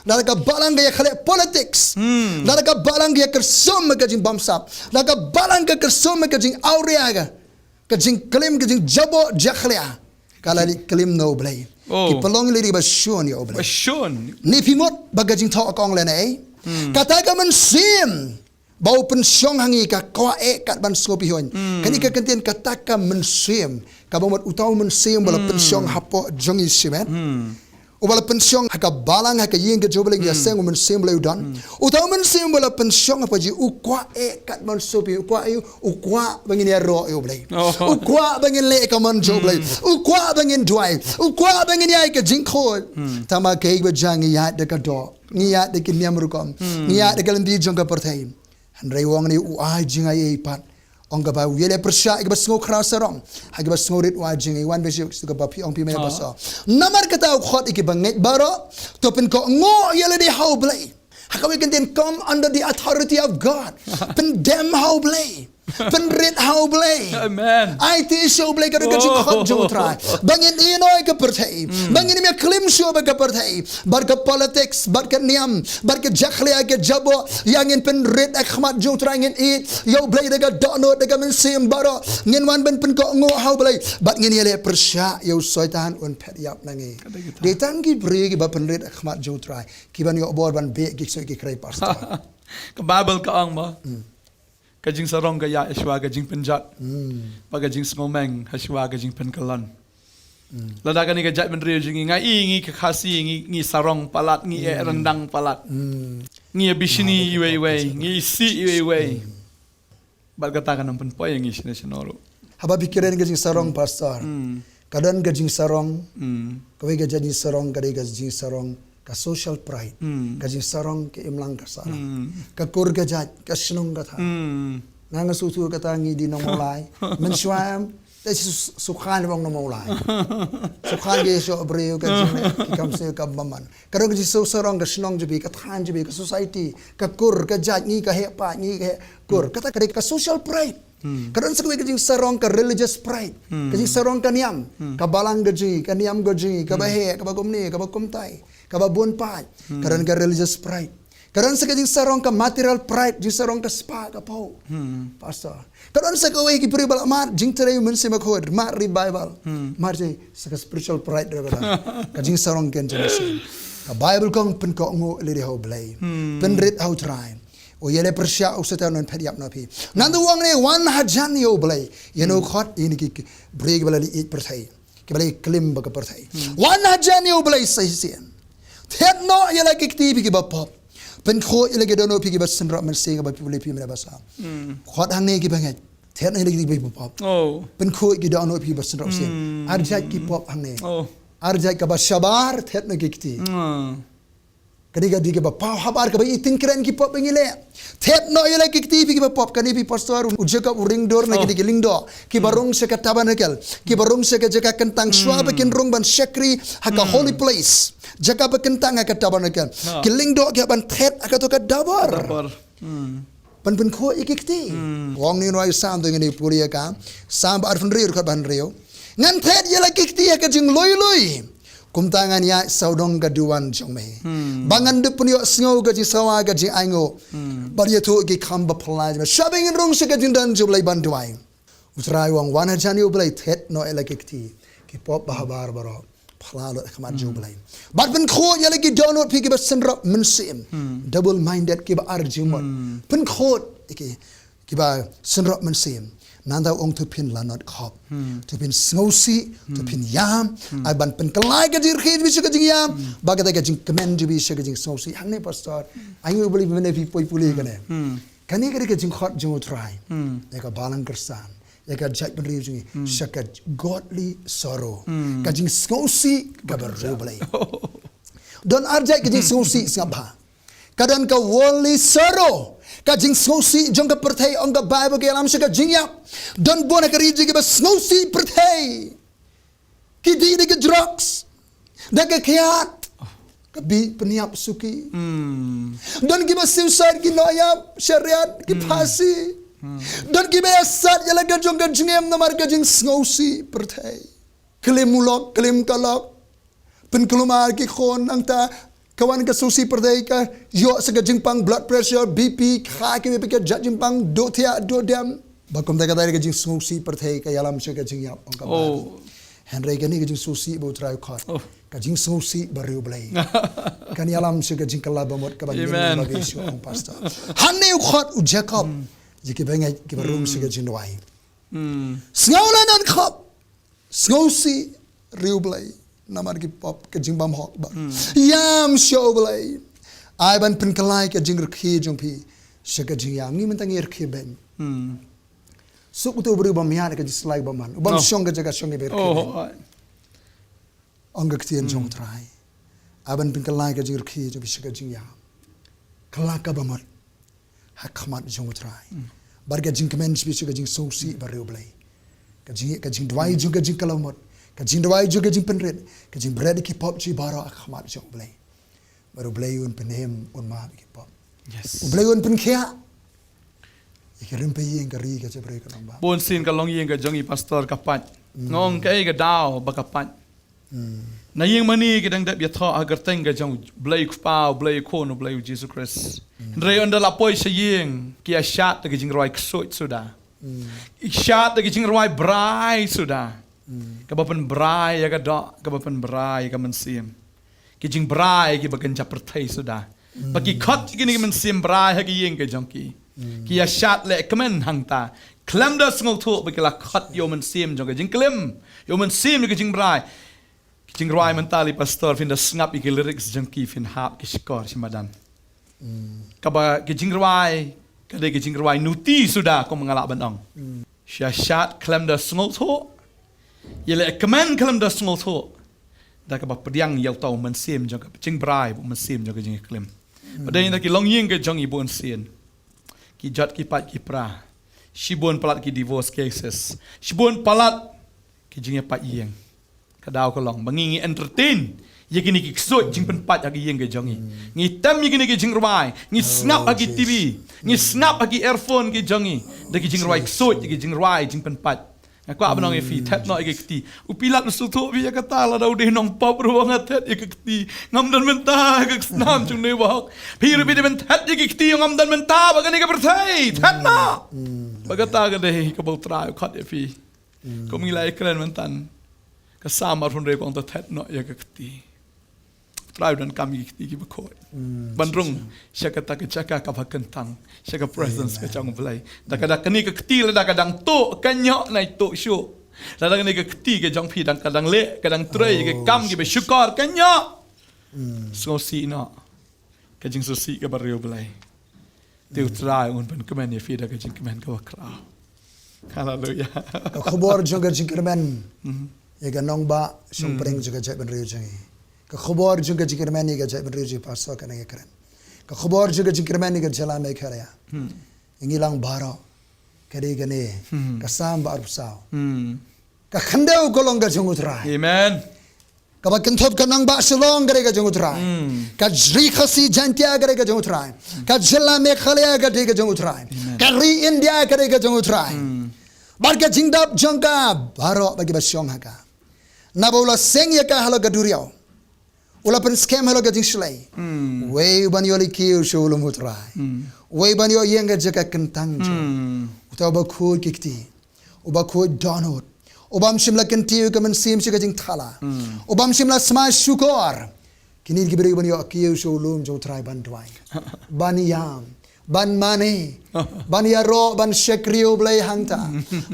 Lada ka balang ka ïakhleh politics. Lada ka balang ka ïakyrsum ka jingbamsap. Lada ka balang ka kyrsum ka jingawria ka. Ka jingklim, ka jingjaboh jakhlia. Ka la leit klim na U Blei. Ki pynlong ïa lade ba shun ïa U Blei. Ba shun. Ne phi mut ba ka jingthoh ka ong lane. Kata ka mynsiem. Ba u pynshong ha ngi ka kwah eh kat ban sngewbha ïoh. Kane ka kyntien kata ka mynsiem. Kaba mut uta u mynsiem ba la pynshong hapoh jong ngi shimet. Uba la pynshong ha ka balang ha ka ïing ka jong U Blei ngi ïaseng u mynsiem Blei u don. Uta u mynsiem ba la pynshong hapoh jong ngi u kwah eh kat ban sngewbha ïoh, u kwah eh, u kwah ba ngin ïaroh ïa U Blei. U kwah ba ngin leh ka mon jong U Blei. U kwah ba ngin duwai. U kwah ba ngin ïai ka jingkhuid. Tangba kaei ba jia ngi ïaid da ka doh. Ngi ïaid da ki niam rukom. Ngi ïaid da ka lynti jong ka pyrthei. Hynrei u ong ne u ai jingaiei pat. Ong kaba u ïaleh pyrshah ïa kiba sngew khraw sarong. Ha kiba sngew rit u ai jingaiei, wan bishop, kaba phi ong phi mei pastor. Namar kata u khot ïa kiba ngeit baroh. To pynkohnguh ïa lade ha U Blei. Ha kawei ka ktien come under the authority of God. Pyndem ha U Blei. Pynrit ha U Blei. Amen. Aiti sha U Blei ka dei ka jingkhot jong U Trai. Ba ngin ïehnoh ïa ka pyrthei. Ba ngin ym ïaklim shuh bad ka pyrthei. Bad ka politics, bad ka niam, bad ka jakhlia ka jaboh. Ïa ngin pynrit ha khmat jong U Trai ngin ïeit. Ïa U Blei da ka dohnud da ka mynsiem baroh. Ngin wan ban pynkohnguh ha U Blei. Bad ngin ïaleh pyrshah ïa u Soitan un phet ïap na ngi. Dei tang ki briew kiba pynrit ha khmat jong U Trai. Kiban ïoh bor ban beh ki ksuid ki khrei pastor. Ka Baibl ka ong ba. Ka jingsarong ka ïaid hashwa ka jingpynjot. Bad ka jingsngewmeng hashwa ka jingpynkyllon. Lada kane ka jaitbynriew jong ngi nga i ngi ka Khasi ngi, ngi sarong palat, ngi eh ryndang palat. Ngi ïa bishni iwei iwei, ngi isih iwei iwei. Bad kata kan ym pynpoi ïa ngi shane shano ruh. Haba phi kren ka jingsarong pastor. Ka don ka jingsarong. Kawei ka jait jingsarong ka dei ka jingsarong ka social pride. Ka jingsarong ka imlang ka sahlang. Ka kur ka jait, ka shnong ka thaw. Nga nga sngewthuh kata ngi dei nong Mawlai. Mynshuwa em, te shu, shu khan bong nong Mawlai. Shu khan ki shoh briew ka jing ki kam sngewbha kam bymman. Ka don ka jingsarong ka shnong jong phi, ka thaiñ jong phi, ka society, ka kur, ka jait, ngi ka heh paid, ngi ka heh kur. Kata ka dei ka social pride. Ka don sa kawei ka jingsarong ka religious pride. Ka jingsarong ka niam. Ka balang ka jong ngi, ka niam ka jong ngi, kaba heh, kaba kumne, kaba kumtai, kaba bun paid. Ka don ka religious pride. Ka don sa ka jingsarong ka material pride, jingsarong ka spah ka paw. Pastor. Ka don sa kawei ki briew ba la mad jingtrei mynsiem bakhuid, mad revival. Mad jai sa ka spiritual pride ruh ka don. Ka jingsarong ken jong mynsiem. Ka Baibl ka ong pynkohnguh lade ha U Blei. Pynrit ha U Trai. U ïaleh pyrshah u Soitan un phet ïap na phi. Nangta u ong ne wan hajan ïa U Blei. Ïa u khot ïa kine ki briew kiba la leit ïeit pyrthei. Kiba la klim bad ka pyrthei. Wan hajan ïa U Blei sa shisien. Thet noh ïa la ki kti phi kiba pop. Pynkhuid ïa la ki dohnud phi kiba synrop mynsiem, kaba phi pule phi mynne ba saw. Khot hangne kiba ngeit. Thet noh ïa la ki kti phi kiba pop. Pynkhuid ki dohnud phi kiba synrop mynsiem. Arjait ki pop hangne. Arjait kaba shabar, thet noh ki kti. Kane ka dei kaba paw habar kaba i tyngkren ki pop ba ngi leh. Thet noh ïa la ki kti phi kiba pop, kane phi pastor, u Jacob u ring dur na kine ki lyngdoh kiba rung sha ka tabernacle, kiba rung sha ka jaka kyntang shuwa ba kin rung ban shakri ha ka holy place. Jaka ba kyntang ha ka tabernacle. Ki lyngdoh ki hap ban thet ha kato ka dabor. Ban pynkhuid ïa ki kti. Ong ngi nai Salm, to ngin ïa pule ïa ka. Salm ba arphew hynriew, dkhot ba hynriew. Ngan thet ïa la ki kti ha ka jinglui lui. Kumta ngan ïaid sawdong ka duwan jong me. Ba ngan dup pynïohsngew ka jingsawa ka jingainguh. Bad ïathuh ki kam ba phylla jong me. Shwa ba ngin rung sha ka jingdon jong U Blei ban duwai. U Trai u ong, wan hajan ïa U Blei, thet noh ïa la ki kti. Ki pop ba habar baroh. Phylla lut ha khmat jong U Blei. Bad pynkhuid ïa la ki dohnud phi kiba synrop mynsiem. Double minded, kiba ar jingmut. Pynkhuid ïa ki kiba synrop mynsiem. Nangta u ong, to phin lanot khop. To phin sngewsih, to phin ïam. Ai ban pynkylla ka jingrkhie jong phi sha ka jingïam. Bad kata ka jingkmen jong phi sha ka jingsngewsih. Hangne pastor. Ai ngi U Blei mynne phi poi pule kane. Kane ka dei ka jingkhot jong U Trai. Ïa ka balang khristan. Ïa ka jaitbynriew jong ngi. Sha ka godly sorrow. Ka jingsngewsih kaba riewblei. Don arjait ka jingsngewsih sngap bha. Ka don ka worldly sorrow. Ka jingsngewsih jong ka pyrthei, ong ka Bible, ka ïalam sha ka jingïap. Don bun ha ka ri jong ngi kiba sngewsih pyrthei. Ki dih da ki drugs. Da ka kiad. Ka bih pynïap suki. Don kiba suicide, ki nongïap, shariat, ki phasi. Don kiba ïasat ïa la ka jong ka jingim namar ka jingsngewsih pyrthei. Klim u lok, klim ka lok. Pynkulmar ki khun, nangta ka wan ka sngewsih pyrthei, ka ïoh sa ka jingpang blood pressure, B P, kha ki, ki jait jingpang, duh thiah, duh dem. Ba kumta kata ka jingsngewsih pyrthei ka ïalam sha ka jingïap, ong ka Bible. Hynrei kane ka jingsngewsih ba U Trai u khot. Ka jingsngewsih ba riewblei. Kan ïalam sha ka jingkylla bamut kaba ngin ba biang shuh, ong pastor. Hangne u khot u Jacob. Ïa kiba ngeit, kiba rung sha ka jingduwai. Sngew lanot khop. Sngewsih riewblei namar ki pop, ka jingbymhok ba. Ïam sha U Blei. Ai ban pynkylla ka jingrkhie jong phi sha ka jingïam. Ngi mynta ngi rkhie beiñ. Suk uto u briew ba miat ka jingslai ba man. U bym shong ka jaka shong, ngi ba rkhie beiñ. Ong ka ktien jong U Trai. Ai ban pynkylla ka jingrkhie jong phi sha ka jingïam. Kylla ka bamut ha khmat jong U Trai. Bad ka jingkmen jong phi sha ka jingsngewsih ba riewblei. Ka jing, ka jingduwai jong, ka jingkylla bamut. Ka jingduwai jong, ka jingpynrit. Ka jingbret ïa ki pop jong ngi baroh ha khmat jong U Blei. Bad U Blei un pynim, un map ïa ki pop. U Blei un pynkhiah ïa ki rympei ïing, ka ri, ka jabieng, ka nongbah. Bun sien ka longïing ka jong ngi, pastor, ka pait. Nga ong kaei ka daw ba ka pait. Na ïing mane ki dang dep ïathoh ha kyrteng ka jong U Blei U Kpa, U Blei U Khun, U Blei U Jisu Khrist. Hynrei ynda la poi sha ïing, ki ïashad da ki jingrwai ksuid suda. Ki shad da ki jingrwai brai suda. Kaba pynbrai ïa ka doh, kaba pynbrai ïa ka mynsiem. Ki jingbrai kiba kynja pyrthei suda. Ba ki khot ïa kine ki mynsiem brai ha ki ïing ka jong ki. Ki ïashad lehkmen hangta. Khlem da sngewthuh ba ki la khot ïa u mynsiem jong ka jingklim. Ïa u mynsiem jong ka jingbrai. Ki jingrwai mynta, pastor, phin da sngap ïa ki lyrics jong ki, phin hap ki shkor shi madan. Kaba ki jingrwai, ka dei ki jingrwai nuti suda, kum nga lah ban ong. Ïashad khlem da sngewthuh. Ïalehkmen khlem da sngewthuh. Da kaba pdiang ïa uta u mynsiem jong ka jingbrai, u mynsiem jong ka jingklim. Ba dei na ki longïing ka jong ngi bun sien. Ki jot ki pait ki pra. Shibun palat ki divorce cases. Shibun palat ki jingïapait ïing. Ka daw ka long ba ngi, ngi entertain ïa kine ki ksuid jingpynpait ha ki ïing ki jong ngi. Ngi tem ïa kine ki jingrwai, ngi sngap ha ki T V, ngi sngap ha ki earphone ki jong ngi da ki jingrwai ksuid, ki jingrwai jingpynpait. Nga kwah ban ong ïa phi, thet noh ïa ki kti. U Pilat u sngewthuh ïa kata, lada u dei nongpop ruh u ong nga thet ïa ki kti. Ngam don mynta ha ka snam jong U Blei, ba hok. Phi ruh phi dei ban thet ïa ki kti, ngam don mynta bad kane ka pyrthei. Thet noh. Ba kata ka dei kaba U Trai u khot ïa phi. Kum ngi la ïakren mynta, ka Salm arphew hynriew ka ong to thet noh ïa ki kti. U Trai u donkam ïa ki kti kiba khuid ban rung sha kata ka jaka kaba kyntang, sha ka presence ka jong U Blei. Da ka, da kane ka kti lada ka dang tuh, ka ñiah, nai tuh shuh. Lada kane ka kti ka jong phi dang, ka dang leh, ka dang trei ka kam kiba shukor, kynnoh. Sngewsih noh. Ka jingsngewsih kaba riewblei. Te U Trai un pynkmen ïa phi da ka jingkmen kaba khraw. Haleluya. Ka khubor jong ka jingkyrmen ïa ka nongbah shongpdeng jong ka jaitbynriew jong ngi. Ka khubor jong ka jingkyrmen ïa ka jaitbynriew jong ngi, pastor, kane ka kren. Ka khubor jong ka jingkyrmen ïa ka jylla Meghalaya. Ngi lang baroh. Ka dei kane. Ka Salm ba arphew saw. Ka khyndew ka long ka jong U Trai. Amen. Kaba kynthup ka nongbah Shillong ka dei ka jong U Trai. Ka Ri Khasi Jaintia ka dei ka jong U Trai. Ka jylla Meghalaya ka dei ka jong U Trai. Ka ri India ka dei ka jong U Trai. Bad ka jingdap jong ka baroh ba kiba shong ha ka. Naba u la seng ïa ka halor ka duriaw. U la pynskhem halor ka jingshlei. Wei uban ïoh leit kiew sha u lum U Trai. Wei uban ïoh ïeng ka jaka kyntang jong. Uta uba khuid ki kti. Uba khuid dohnud. Ubym shym la kyntiew ka mynsiem sha ka jingthala. Ubym shym la smai shukor. Kine ki briew ban ïoh kiew sha u lum jong U Trai ban duwai. Ban ïam. Ban mane. Ban ïaroh, ban shakri U Blei hangta.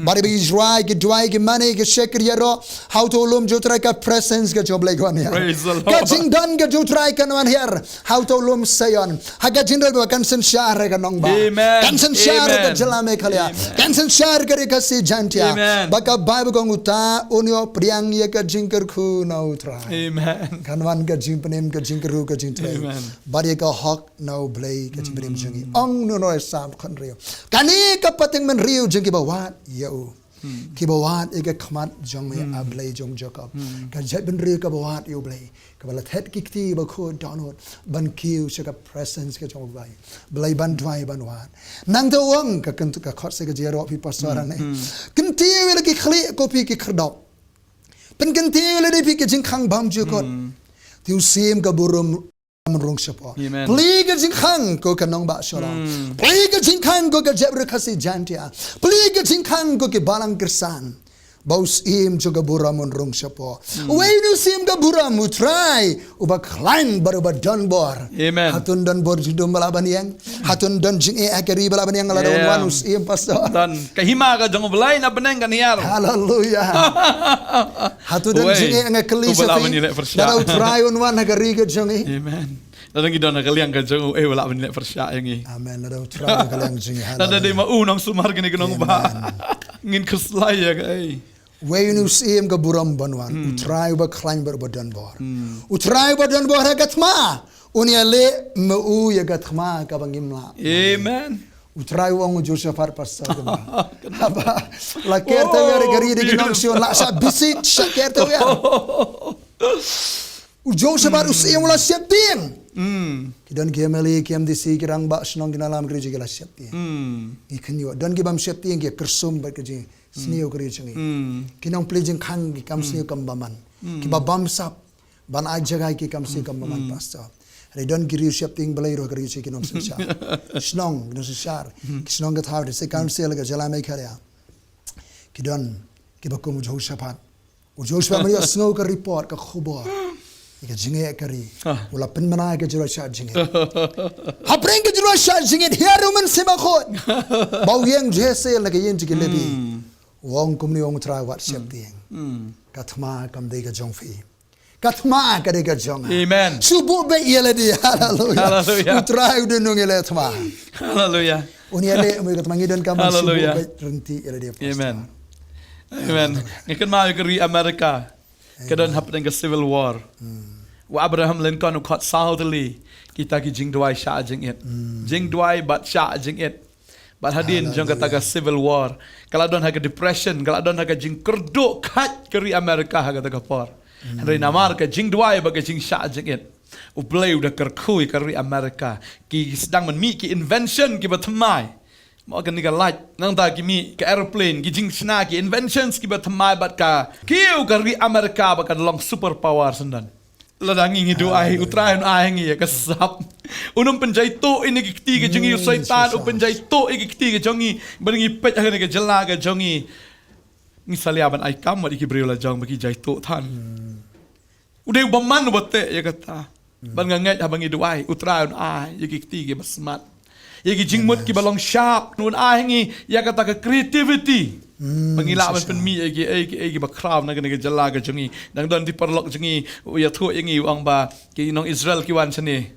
Bad ba ki duwai, ki duwai, ki mane, ki shakri ïaroh. Ha uta u lum jong U Trai ka presence ka jong U Blei ka wan ïar. Praise the Lord. Ka jingdon ka jong U Trai kan wan ïar. Ha uta u lum Sion. Ha ka jingdon ba kan synshar ka nongbah. Amen. Kan synshar ka jylla Meghalaya. Amen. Kan synshar ka Ri Khasi Jaintia. Amen. Ba ka Baibl ka ong uta un ïoh pdiang ïa ka jingkyrkhu na U Trai. Amen. Kan wan ka jingpynim, ka jingkyrkhu, ka jingtrei. Amen. Bad ïa ka hok na U Blei ka jingpynim jong ngi. Ong nunu ïa Salm khathynriew. Kane ka pateng bynriew jong kiba wad ïa u. Kiba wad ïa ka khmat jong me, A Blei jong Jakob. Ka jaitbynriew kaba wad ïa U Blei. Kaba la thet ki kti ba khuid dohnud ban kiew sha ka presence ka jong U Blei. Blei ban duwai ban wad. Nangta u ong ka kyntiew ka khot sa ka jingïaroh phi pastor hangne. Kyntiew ïa la ki khlieh ko phi ki khyrdop. Pynkyntiew ïa lade phi ki jingkhang bymjukut. Te u Syiem ka burom un rung shapoh. Amen. Plie ka jingkhang ko ka nongbah Shillong. Plie ka jingkhang ko ka jaitbynriew Khasi Jaintia. Plie ka jingkhang ko ki balang kyrsan. Ba u Syiem jong ka burom un rung shapoh. Uwei u Syiem ka burom, U Trai uba khlaiñ bad uba donbor. Amen. Hato un donbor jingdum ba lah ban ïeng. Hato un don jingeh ha ka ri ba lah ban ïeng lada un wan u Syiem, pastor. Don ka hima ka jong U Blei na bneng kan ïar. Haleluya. Hato un don jingeh, nga kylli sha phi. Lada U Trai un wan ha ka ri ka jong ngi. Amen. Lada ngi don ha ka liang ka jong u, eh, u lah ban leh pyrshah ïa ngi. Amen. Lada U Trai ha ka liang jong ngi. Lada dei ma u nongsumar kane ka nongbah. Ngin khuslai ïa ka, eh. Wei u Syiem ka burom ban wan. U Trai uba khlaiñ bad uba donbor. U Trai uba donbor ha ka thma. Un ïaleh ma u ïa ka thma kaba ngim lah. Amen. U Trai u ong u Jehoshaphat, pastor, kynmaw. Haba la ker tewïar ïa ka ri da ki nongshun, la shah bisiej, shah ker tewïar. U Jehoshaphat u Syiem u la sheptieng. Ki don ki M L A, ki M D C, ki rangbah shnong, ki nongïalam ri ki la sheptieng. Ngi kynnoh don ki bym sheptieng, ki kyrsum bad ka jingsniew ka ri jong ngi. Ki nongplie jingkhang ki kam sniew kam bymman. Kiba bamsap ban ai jaka ki kam sniew kam bymman, pastor. Hynrei don ki riew sheptieng Blei ruh ha ka ri jong ngi, ki nongsynshar. Shnong, ki nongsynshar. Ki shnong ka thaw, district council, ka jylla Meghalaya. Ki don kiba kum u Jehoshaphat. U Jehoshaphat mynta u sngew ka report, ka khubor. Ïa ka jingeh ka ri. U la pynbna ïa ka jingrwai shad jingeh. Hapdeng ka jingrwai shad jingeh, hiar u Mynsiem Bakhuid. Ba u ïeng jong u Hazael na ka ïing jong ki Lebi. U ong kumne, u ong, U Trai, wat sheptieng. Ka thma kam dei ka jong phi. Ka thma ka dei ka jong nga. Amen. Shu buh beit ïa lade. Haleluya. Haleluya. U Trai u don nongïaleh thma. Haleluya. Un ïaleh mo ïa ka thma, ngi donkam ban shu buh beit ryntih ïa lade, pastor. Amen. Amen. Nga kynmaw ïa ka ri America. Ka don hapdeng ka Civil War. U Abraham Lincoln u khot saw tylli kita ki jingduwai shah jingit. Jingduwai bad shah jingit. Bad hadien jong kata ka Civil War, ka la don ha ka depression, ka la don ha ka jingkyrduh khat ka ri America ha kata ka por. Hynrei namar ka jingduwai bad ka jingshah jingit, U Blei u da kyrkhu ïa ka ri America. Ki sdang ban mih ki invention kiba thymmai. Mo kane ka light, nangta ki mih ka aeroplane, ki jingshna, ki inventions kiba thymmai, bad ka kiew ka ri America ba kan long superpower syndon. Lada ngi ngi duwai, U Trai un ai ïa ngi ïa ka sap. Un ym pynjaituh ïa ngi, ki kti ki jong ngi, u Soitan u pynjaituh ïa ki kti ki jong ngi. Ba ngi peit ha kane ka jylla ka jong ngi, ngi salia ban ai kam wat ïa ki briew la jong ba ki jaituh than. U dei u bymman uba teh ïa kata. Ban nga ngeit haba ngi duwai, U Trai un ai ïa ki kti kiba smat, ïa ki jingmut kiba long sharp, un ai ïa ngi ïa kata ka creativity. Ba ngi lah ban pynmih ïa ki, ïa ki, ïa ki ba khraw na kane ka jylla ka jong ngi. Dang don ki paralok jong ngi u ïathuh ïa ngi, u ong ba ki nong Israel ki wan shane.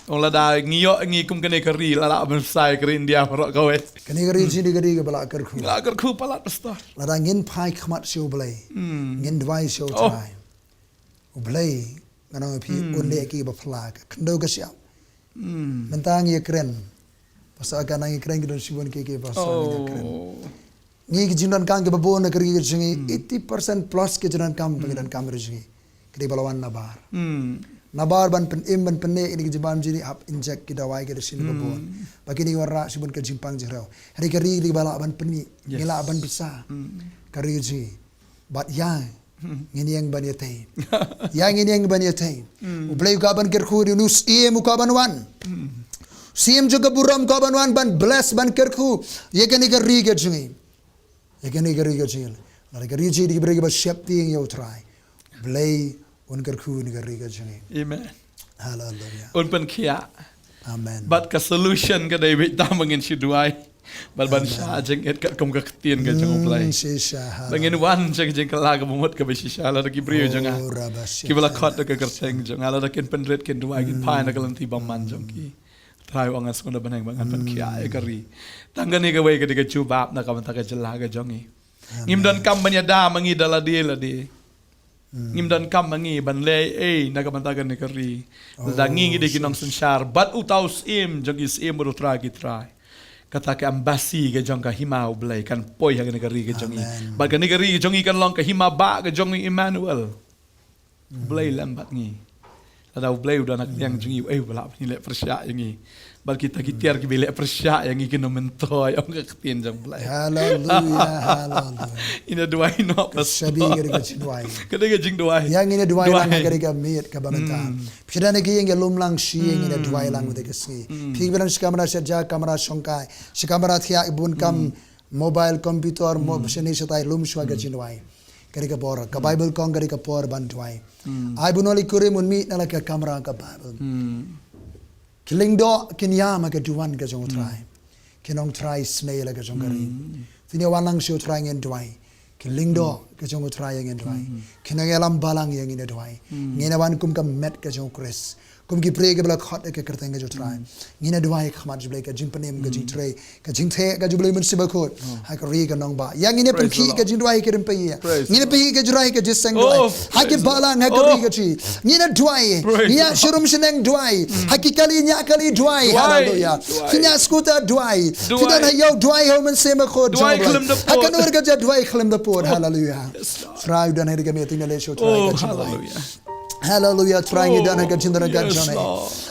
Ong lada ngi ïoh ngi kum kane ka ri, la lah ban sai ka ri India baroh kawei. Kane ka ri jong ngi ka ri kaba la kyrkhu. La kyrkhu palat, pastor. Lada ngin phai khmat sha U Blei, ngin duwai sha U Trai, U Blei, ngan ong ïa phi, un leh ïa ki ba phylla, ka khyndew ka shyiap. Mynta ngi ïakren. Pastor ka nang ïakren, ki don shibun ki, ki pastor ngi ïakren. Ngi ki jingdonkam kiba bun na ka ri ka jong ngi, eighty percent plus ki jingdonkam ba ngi donkam ha ri jong ngi, ka dei ba la wan nabar. Nabar ban pynim, ban pynneh ïa ki jingbam jong ngi, hap inject ki dawai ki da shin ba bun. Ba kine ki wanrah shibun ka jingpang jingreu. Hynrei ka ri ka dei ba lah ban pynneh, ngi lah ban pynsa ka ri ka jong ngi. Bad ïa ngin ïeng ban ïatei. Ïa ngin ïeng ban ïatei. U Blei u kwah ban kyrkhu, u Syiem u kwah ban wan. Syiem jong ka burom u kwah ban wan, ban bless, ban kyrkhu ïa kane ka ri ka jong ngi. Ïa kane ka ri ka jong ngi. Lada ka ri jong ngi dei ka ri kaba sheptieng ïa U Trai, U Blei un kyrkhu ïa ka ri ka jong ngi. Amen. Haleluia. Un pynkhiah. Amen. Bad ka solution ka dei beit tam ba ngin shu duwai. Bad ban shah jingit katkum ka ktien ka jong U Blei. Ba ngin wan sha ka jingkylla kaba mut kaba shisha, lada ki briew jong nga kiba la khot da ka kyrteng jong nga, lada kin pynrit, kin duwai, kin phai na ka lynti bymman jong ki, Trai u ong, ngan sngewbha ban ïeng, ba ngan pynkhiah ïa ka ri. Tang kane kawei ka dei ka jubab na ka bynta ka jylla ka jong ngi. Ngim donkam ban ïada ma ngi da lade lade. Ngim donkam ma ngi ban leh ei ei na ka bynta kane ka ri. Lada ngi ngi dei ki nongsynshar bad uta u Syiem jong ki syiem, bad U Trai ki trai. Kata ka embassy ka jong ka hima U Blei kan poi ha kane ka ri ka jong ngi. Bad kane ka ri ka jong ngi kan long ka hima bah ka jong ngi, Emmanuel. U Blei lem bad ngi. Lada U Blei u don ha ka liang jong ngi, uei uba lah ban leh pyrshah ïa ngi? Bad kita ki tiar kiba leh pyrshah ïa ngi kin ym myntoi, ong ka ktien jong U Blei. Haleluia, haleluia. Ngin ïa duwai noh, pastor. Ka dei ka jingduwai. Ka dei ka jingduwai. Ïa ngin ïa duwai lang ha ka dei ka miet kaba mynta. Phi don ha ka ïing, ïa lum lang shi ïing, ngin ïa duwai lang mynta ka sngi. Phi ba don shi kamra shet ja, kamra shongkai, shi kamra thiah, bun kam mobile, computer, mo shane shatai, lum shuwa ka jingduwai. Ka dei ka por, ka Bible ka ong ka dei ka por ban duwai. Ai ba u nongïalam un mih na la ka kamra ka Bible. Ki lyngdoh kin ïam ha ka duwan ka jong U Trai. Kin ong, Trai, sngewbha la ka jong ka ri. Kin ïa wan lang sha U Trai, ngin duwai. Ki lyngdoh ka jong U Trai, ïa ngin duwai. Kin ong, ïalam balang, ïa ngin ïa duwai. Ngin ïa wan kum ka met ka jong U Khrist. Kum ki briew kiba la khot ïa ka kyrteng ka jong U Trai. Ngin ïa duwai ha khmat jong U Blei, ka jingpynim, ka jingtrei, ka jingtheh ka jong U Blei Mynsiem Bakhuid ha ka ri ka nongbah. Ïa ngin ïa pynkhih ka jingduwai ha ki rympei ïa. Ngin ïa pynkhih ka jingduwai ha ki rympei ïa. Ha ki balang, ha ka ri ka jong ngi. Ngin ïa duwai. Ngin ïa shim shnong duwai. Ha ki kali, ñiah kali, duwai. Haleluia. Phi ñiah skuta, duwai. Phi don ha ïew, duwai ha U Mynsiem Bakhuid jong U Blei. Ha ka nur ka jait, duwai khlem da pud. Haleluia. Trai, u don ha ka miet, ngi leit sha U Trai ka jingduwai. Haleluia, Trai, ngi don ha ka jingdonkam jong me.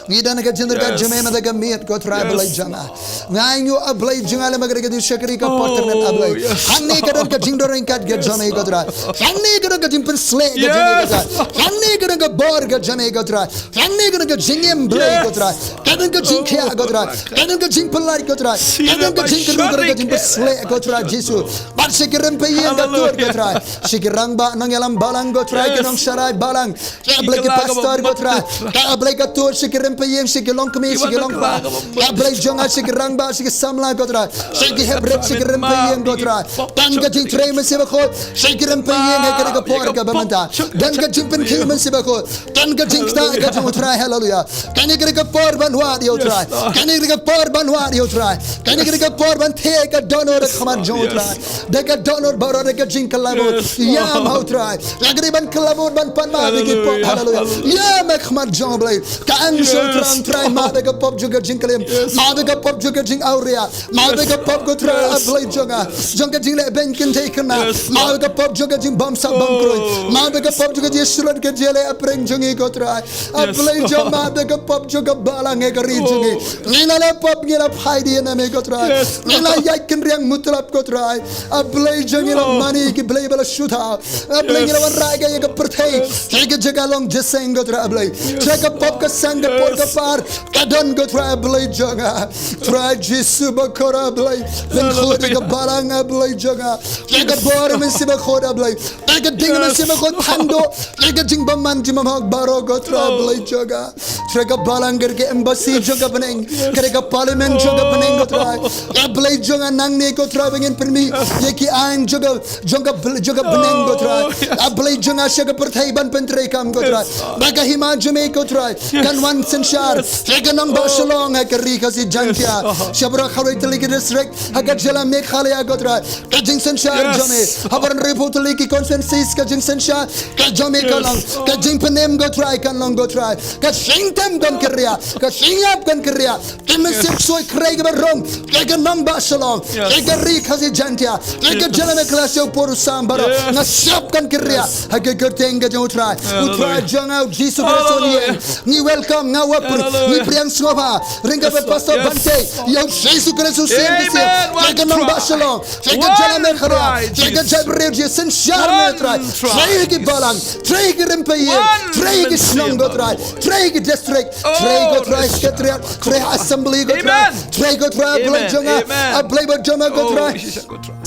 Ngi don ha ka jingdonkam jong me mynta ka miet, ko Trai Blei jong nga. Nga ainguh, A Blei jong nga, lem ha ka ri ka shakri ka por tyrnem, A Blei. Hangne ka don ka jingdonkam ka jong me, ko Trai. Hangne ka don ka jingpynshlur ka jong me, ko Trai. Hangne ka don ka bor ka jong me, ko Trai. Hangne ka don ka jingim, Blei, ko Trai. Ka don ka jingkhiah, ko Trai. Ka don ka jingpyllait, ko Trai. Ka don ka jingkyrkhu, ka don ka jingpynshlur, ko Trai Jisu. Bad sha ki rympei ïing ka tuid, ko Trai. Sha ki rangbah, nongïalam balang, ko Trai, ki nongsharai balang. Ka Blei ki pastor, ko Trai. Ka Blei ka tuid sha ki rympei ïing, sha ki longkmie, sha ki longkpa. Ka Blei jong nga, sha ki rangbah, sha ki samla, ko Trai. Sha ki heprit, sha ki rympei ïing, ko Trai. Don ka jingtrei Mynsiem Bakhuid sha ki rympei ïing ha ka ri ka por kaba mynta. Don ka jingpynkhih Mynsiem Bakhuid. Don ka jingktah ka jong U Trai, haleluia. Kane ka dei ka por ban wad ïa U Trai. Kane ka dei ka por ban wad ïa U Trai. Kane ka dei ka por ban theh ka dohnud ha khmat jong U Trai. Da ka dohnud baroh, da ka jingkylla bud. Ïam ha U Trai. Ka dei ban kylla bud, ban pan map ïa ki pop, haleluia. Ïam ha khmat jong U Blei. Ka angshoh U Trai, Trai, map ïa ka pop jong ka jingklim. Map ïa ka pop jong ka jingawria. Map ïa ka pop, ko Trai, A Blei jong nga, jong ka jingleh beiñ kynthei khynnah. Map ïa ka pop jong ka jingbamsap bamkruid. Map ïa ka pop jong ka jingshlur ka jingleh pyrshah jong ngi, ko Trai. A Blei jong nga, map ïa ka pop jong ka balang ha ka ri jong ngi. Ngi la leh pop, ngi la phai dien na me, ko Trai. Ngi la ïaid kynriang mutlop, ko Trai. A Blei jong ngi, la mane ki blei ba la shu thaw. A Blei, ngi la wanrah ïa ka pyrthei ha ka jaka long jingïaseng, ko Trai, A Blei. Trai, ka pop ka sang, ka por ka par ka don, ko Trai, A Blei jong nga. Trai Jisu bakhuid, A Blei. Lyngkhuid ïa ka balang, A Blei jong nga. Ïa ka bor Mynsiem Bakhuid, A Blei. Ïa ka ding Mynsiem Bakhuid, tang duh ïa ka jingbymman jingbymhok baroh, ko Trai, A Blei jong nga. Trai, ka balang ka dei ka embassy jong ka bneng, ka dei ka parliament jong ka bneng, ko Trai. A Blei jong nga, nangne, ko Trai, ba ngin pynmih ïa ki aiñ jong ka, jong ka bl-, jong ka bneng, ko Trai. A Blei jong nga, sha ka pyrthei ban pyntreikam, ko Trai. Ba ka hima jong me, ko Trai, kan wan synshar sha ka nongbah Shillong, ha ka ri Khasi Jaiñtia, sha baroh khatwei tylli ki district ha ka jylla Meghalaya, ko Trai. Ka jingsynshar jong me ha baroh hynriewphew tylli ki constituencies, ka jingsynshar ka jong me kan long, ka jingpynim, ko Trai, kan long, ko Trai. Ka jingtem kan kyrïah, ka jingïap kan kyrïah. Ki mynsiem ksuid khrei kiba rung, ka nongbah Shillong, ka ri Khasi Jaiñtia, ka jylla Meghalaya, sha u por u sam baroh. Nga shap kan kyrïah ha ka kyrteng ka jong u Trai. U Trai jong nga, u Jisu Khrist u ïeng. Ngi welcome, nga welcome, ngi pdiang sngewbha ryngkat bad Pastor Bante ïa u Jisu Khrist u siem ki siem, ka nongbah Shillong, ka jylla Meghalaya, ka jaitbynriew jong ngi, synshar me, Trai. Trei ha ki balang, trei ha ki rympei ïing, trei ha ki shnong, ko Trai. Trei ha ki district, trei, ko Trai, secretariat, trei ha assembly, ko Trai. Trei, ko Trai, a Blei jong nga, a Blei ba jong nga, ko Trai.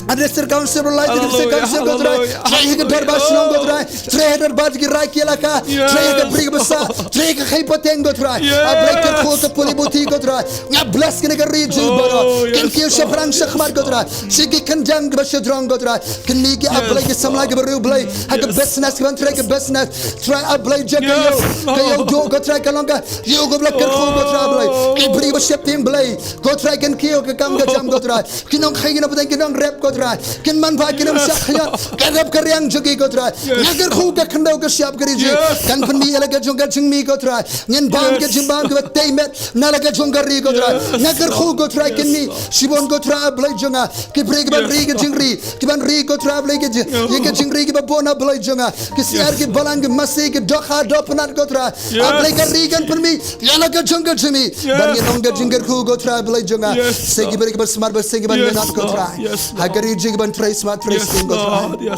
A district council, Blei, district council, ko Trai. Trei ha ka dorbar shnong, ko Trai. Trei ha ka dorbar ki raid ki elaka. Trei ha ka bri ka basa. Trei ha ka khaïi pateng, ko Trai. A Blei, kyrkhu ka pule buti, ko Trai. Nga bless kane ka ri jong ngi baroh. Kin kiew shaphrang shakhmat, ko Trai, sha ki kynjang kiba shajrong, ko Trai. Kine ki, a Blei, ki samla kiba riewblei ha ka business, kiban trei ka business. Trai, a Blei jong nga, ka ïew, ka ïew duh, ko Trai, kan long ka ïew kaba la kyrkhu, ko Trai, a Blei. Ki briew ba sheptieng, Blei, ko Trai, kin kiew ka kam ka jam, ko Trai. Ki nongkheiñ, ki nongpyntngen, ki nongrep, ko Trai, kin manbha, ki nongshah khñiot. Ka rep ka riang jong ki, ko Trai. Nga kyrkhu ka khyndew ka shyiap ka ri jong ngi kan pynmih ïa la ka jong ka jingmih, ko Trai. Ngin bam ka jingbam kaba tei met na la ka jong ka ri, ko Trai. Nga kyrkhu, ko Trai, kin mih shibun, ko Trai, a Blei jong nga, ki briew kiban ri ka jingri, kiban ri, ko Trai, a Blei, ka jing, ïa ka jingri kaba bun, a Blei jong nga. Ki syiar, ki balang, ki masi, ki dohkha dohpynat, ko Trai. A Blei, ka ri kan pynmih ïa la ka jong ka jingmih. Ban ïa long ka jingkyrkhu, ko Trai, a Blei jong nga. Sa ki briew kiban smat bad sa ki ban minot, ko Trai. Ha ka ri jong ngi kiban trei smat trei sting, ko Trai.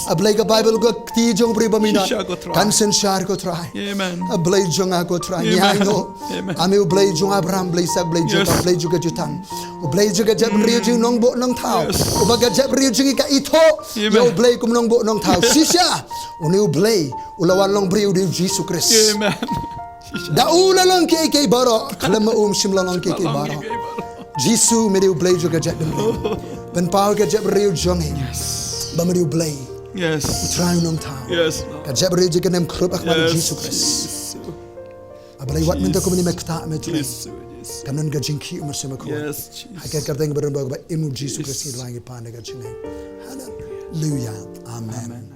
A Blei, ka Baibl, ka kti jong u briew ba minot kan synshar, ko Trai. A Blei jong nga, ko Trai, ngi ai nguh. A me u Blei jong u Abraham, Blei Isak, Blei Jakob, Blei jong ka jutang. U Blei jong ka jaitbynriew jong ngi, nongbuh nongthaw. Uba ka jaitbynriew jong ngi ka ithuh ïa u Blei kum nongbuh nongthaw. Shisha une u Blei u la wan long briew, u dei u Jisu Khrist. Da u la long kiei kiei baroh, khlem ma u ym shym la long kiei kiei baroh. Jisu, me dei u Blei jong ka jaitbynriew. Pynpaw ïa ka jaitbynriew jong ngi ba me dei u Blei. U Trai u nongthaw. Ka jaitbynriew jong ngi kan ym khrup ha khmat u Jisu Khrist. A Blei, wat mynta kumne me ktah, me trei. Kan don ka jingkhih, u Mynsiem Bakhuid. Ha ka kyrteng ba don bor kaba im u Jisu Khrist ngi duwai, ngi pan da ka jingngeit. Haleluya. Amen.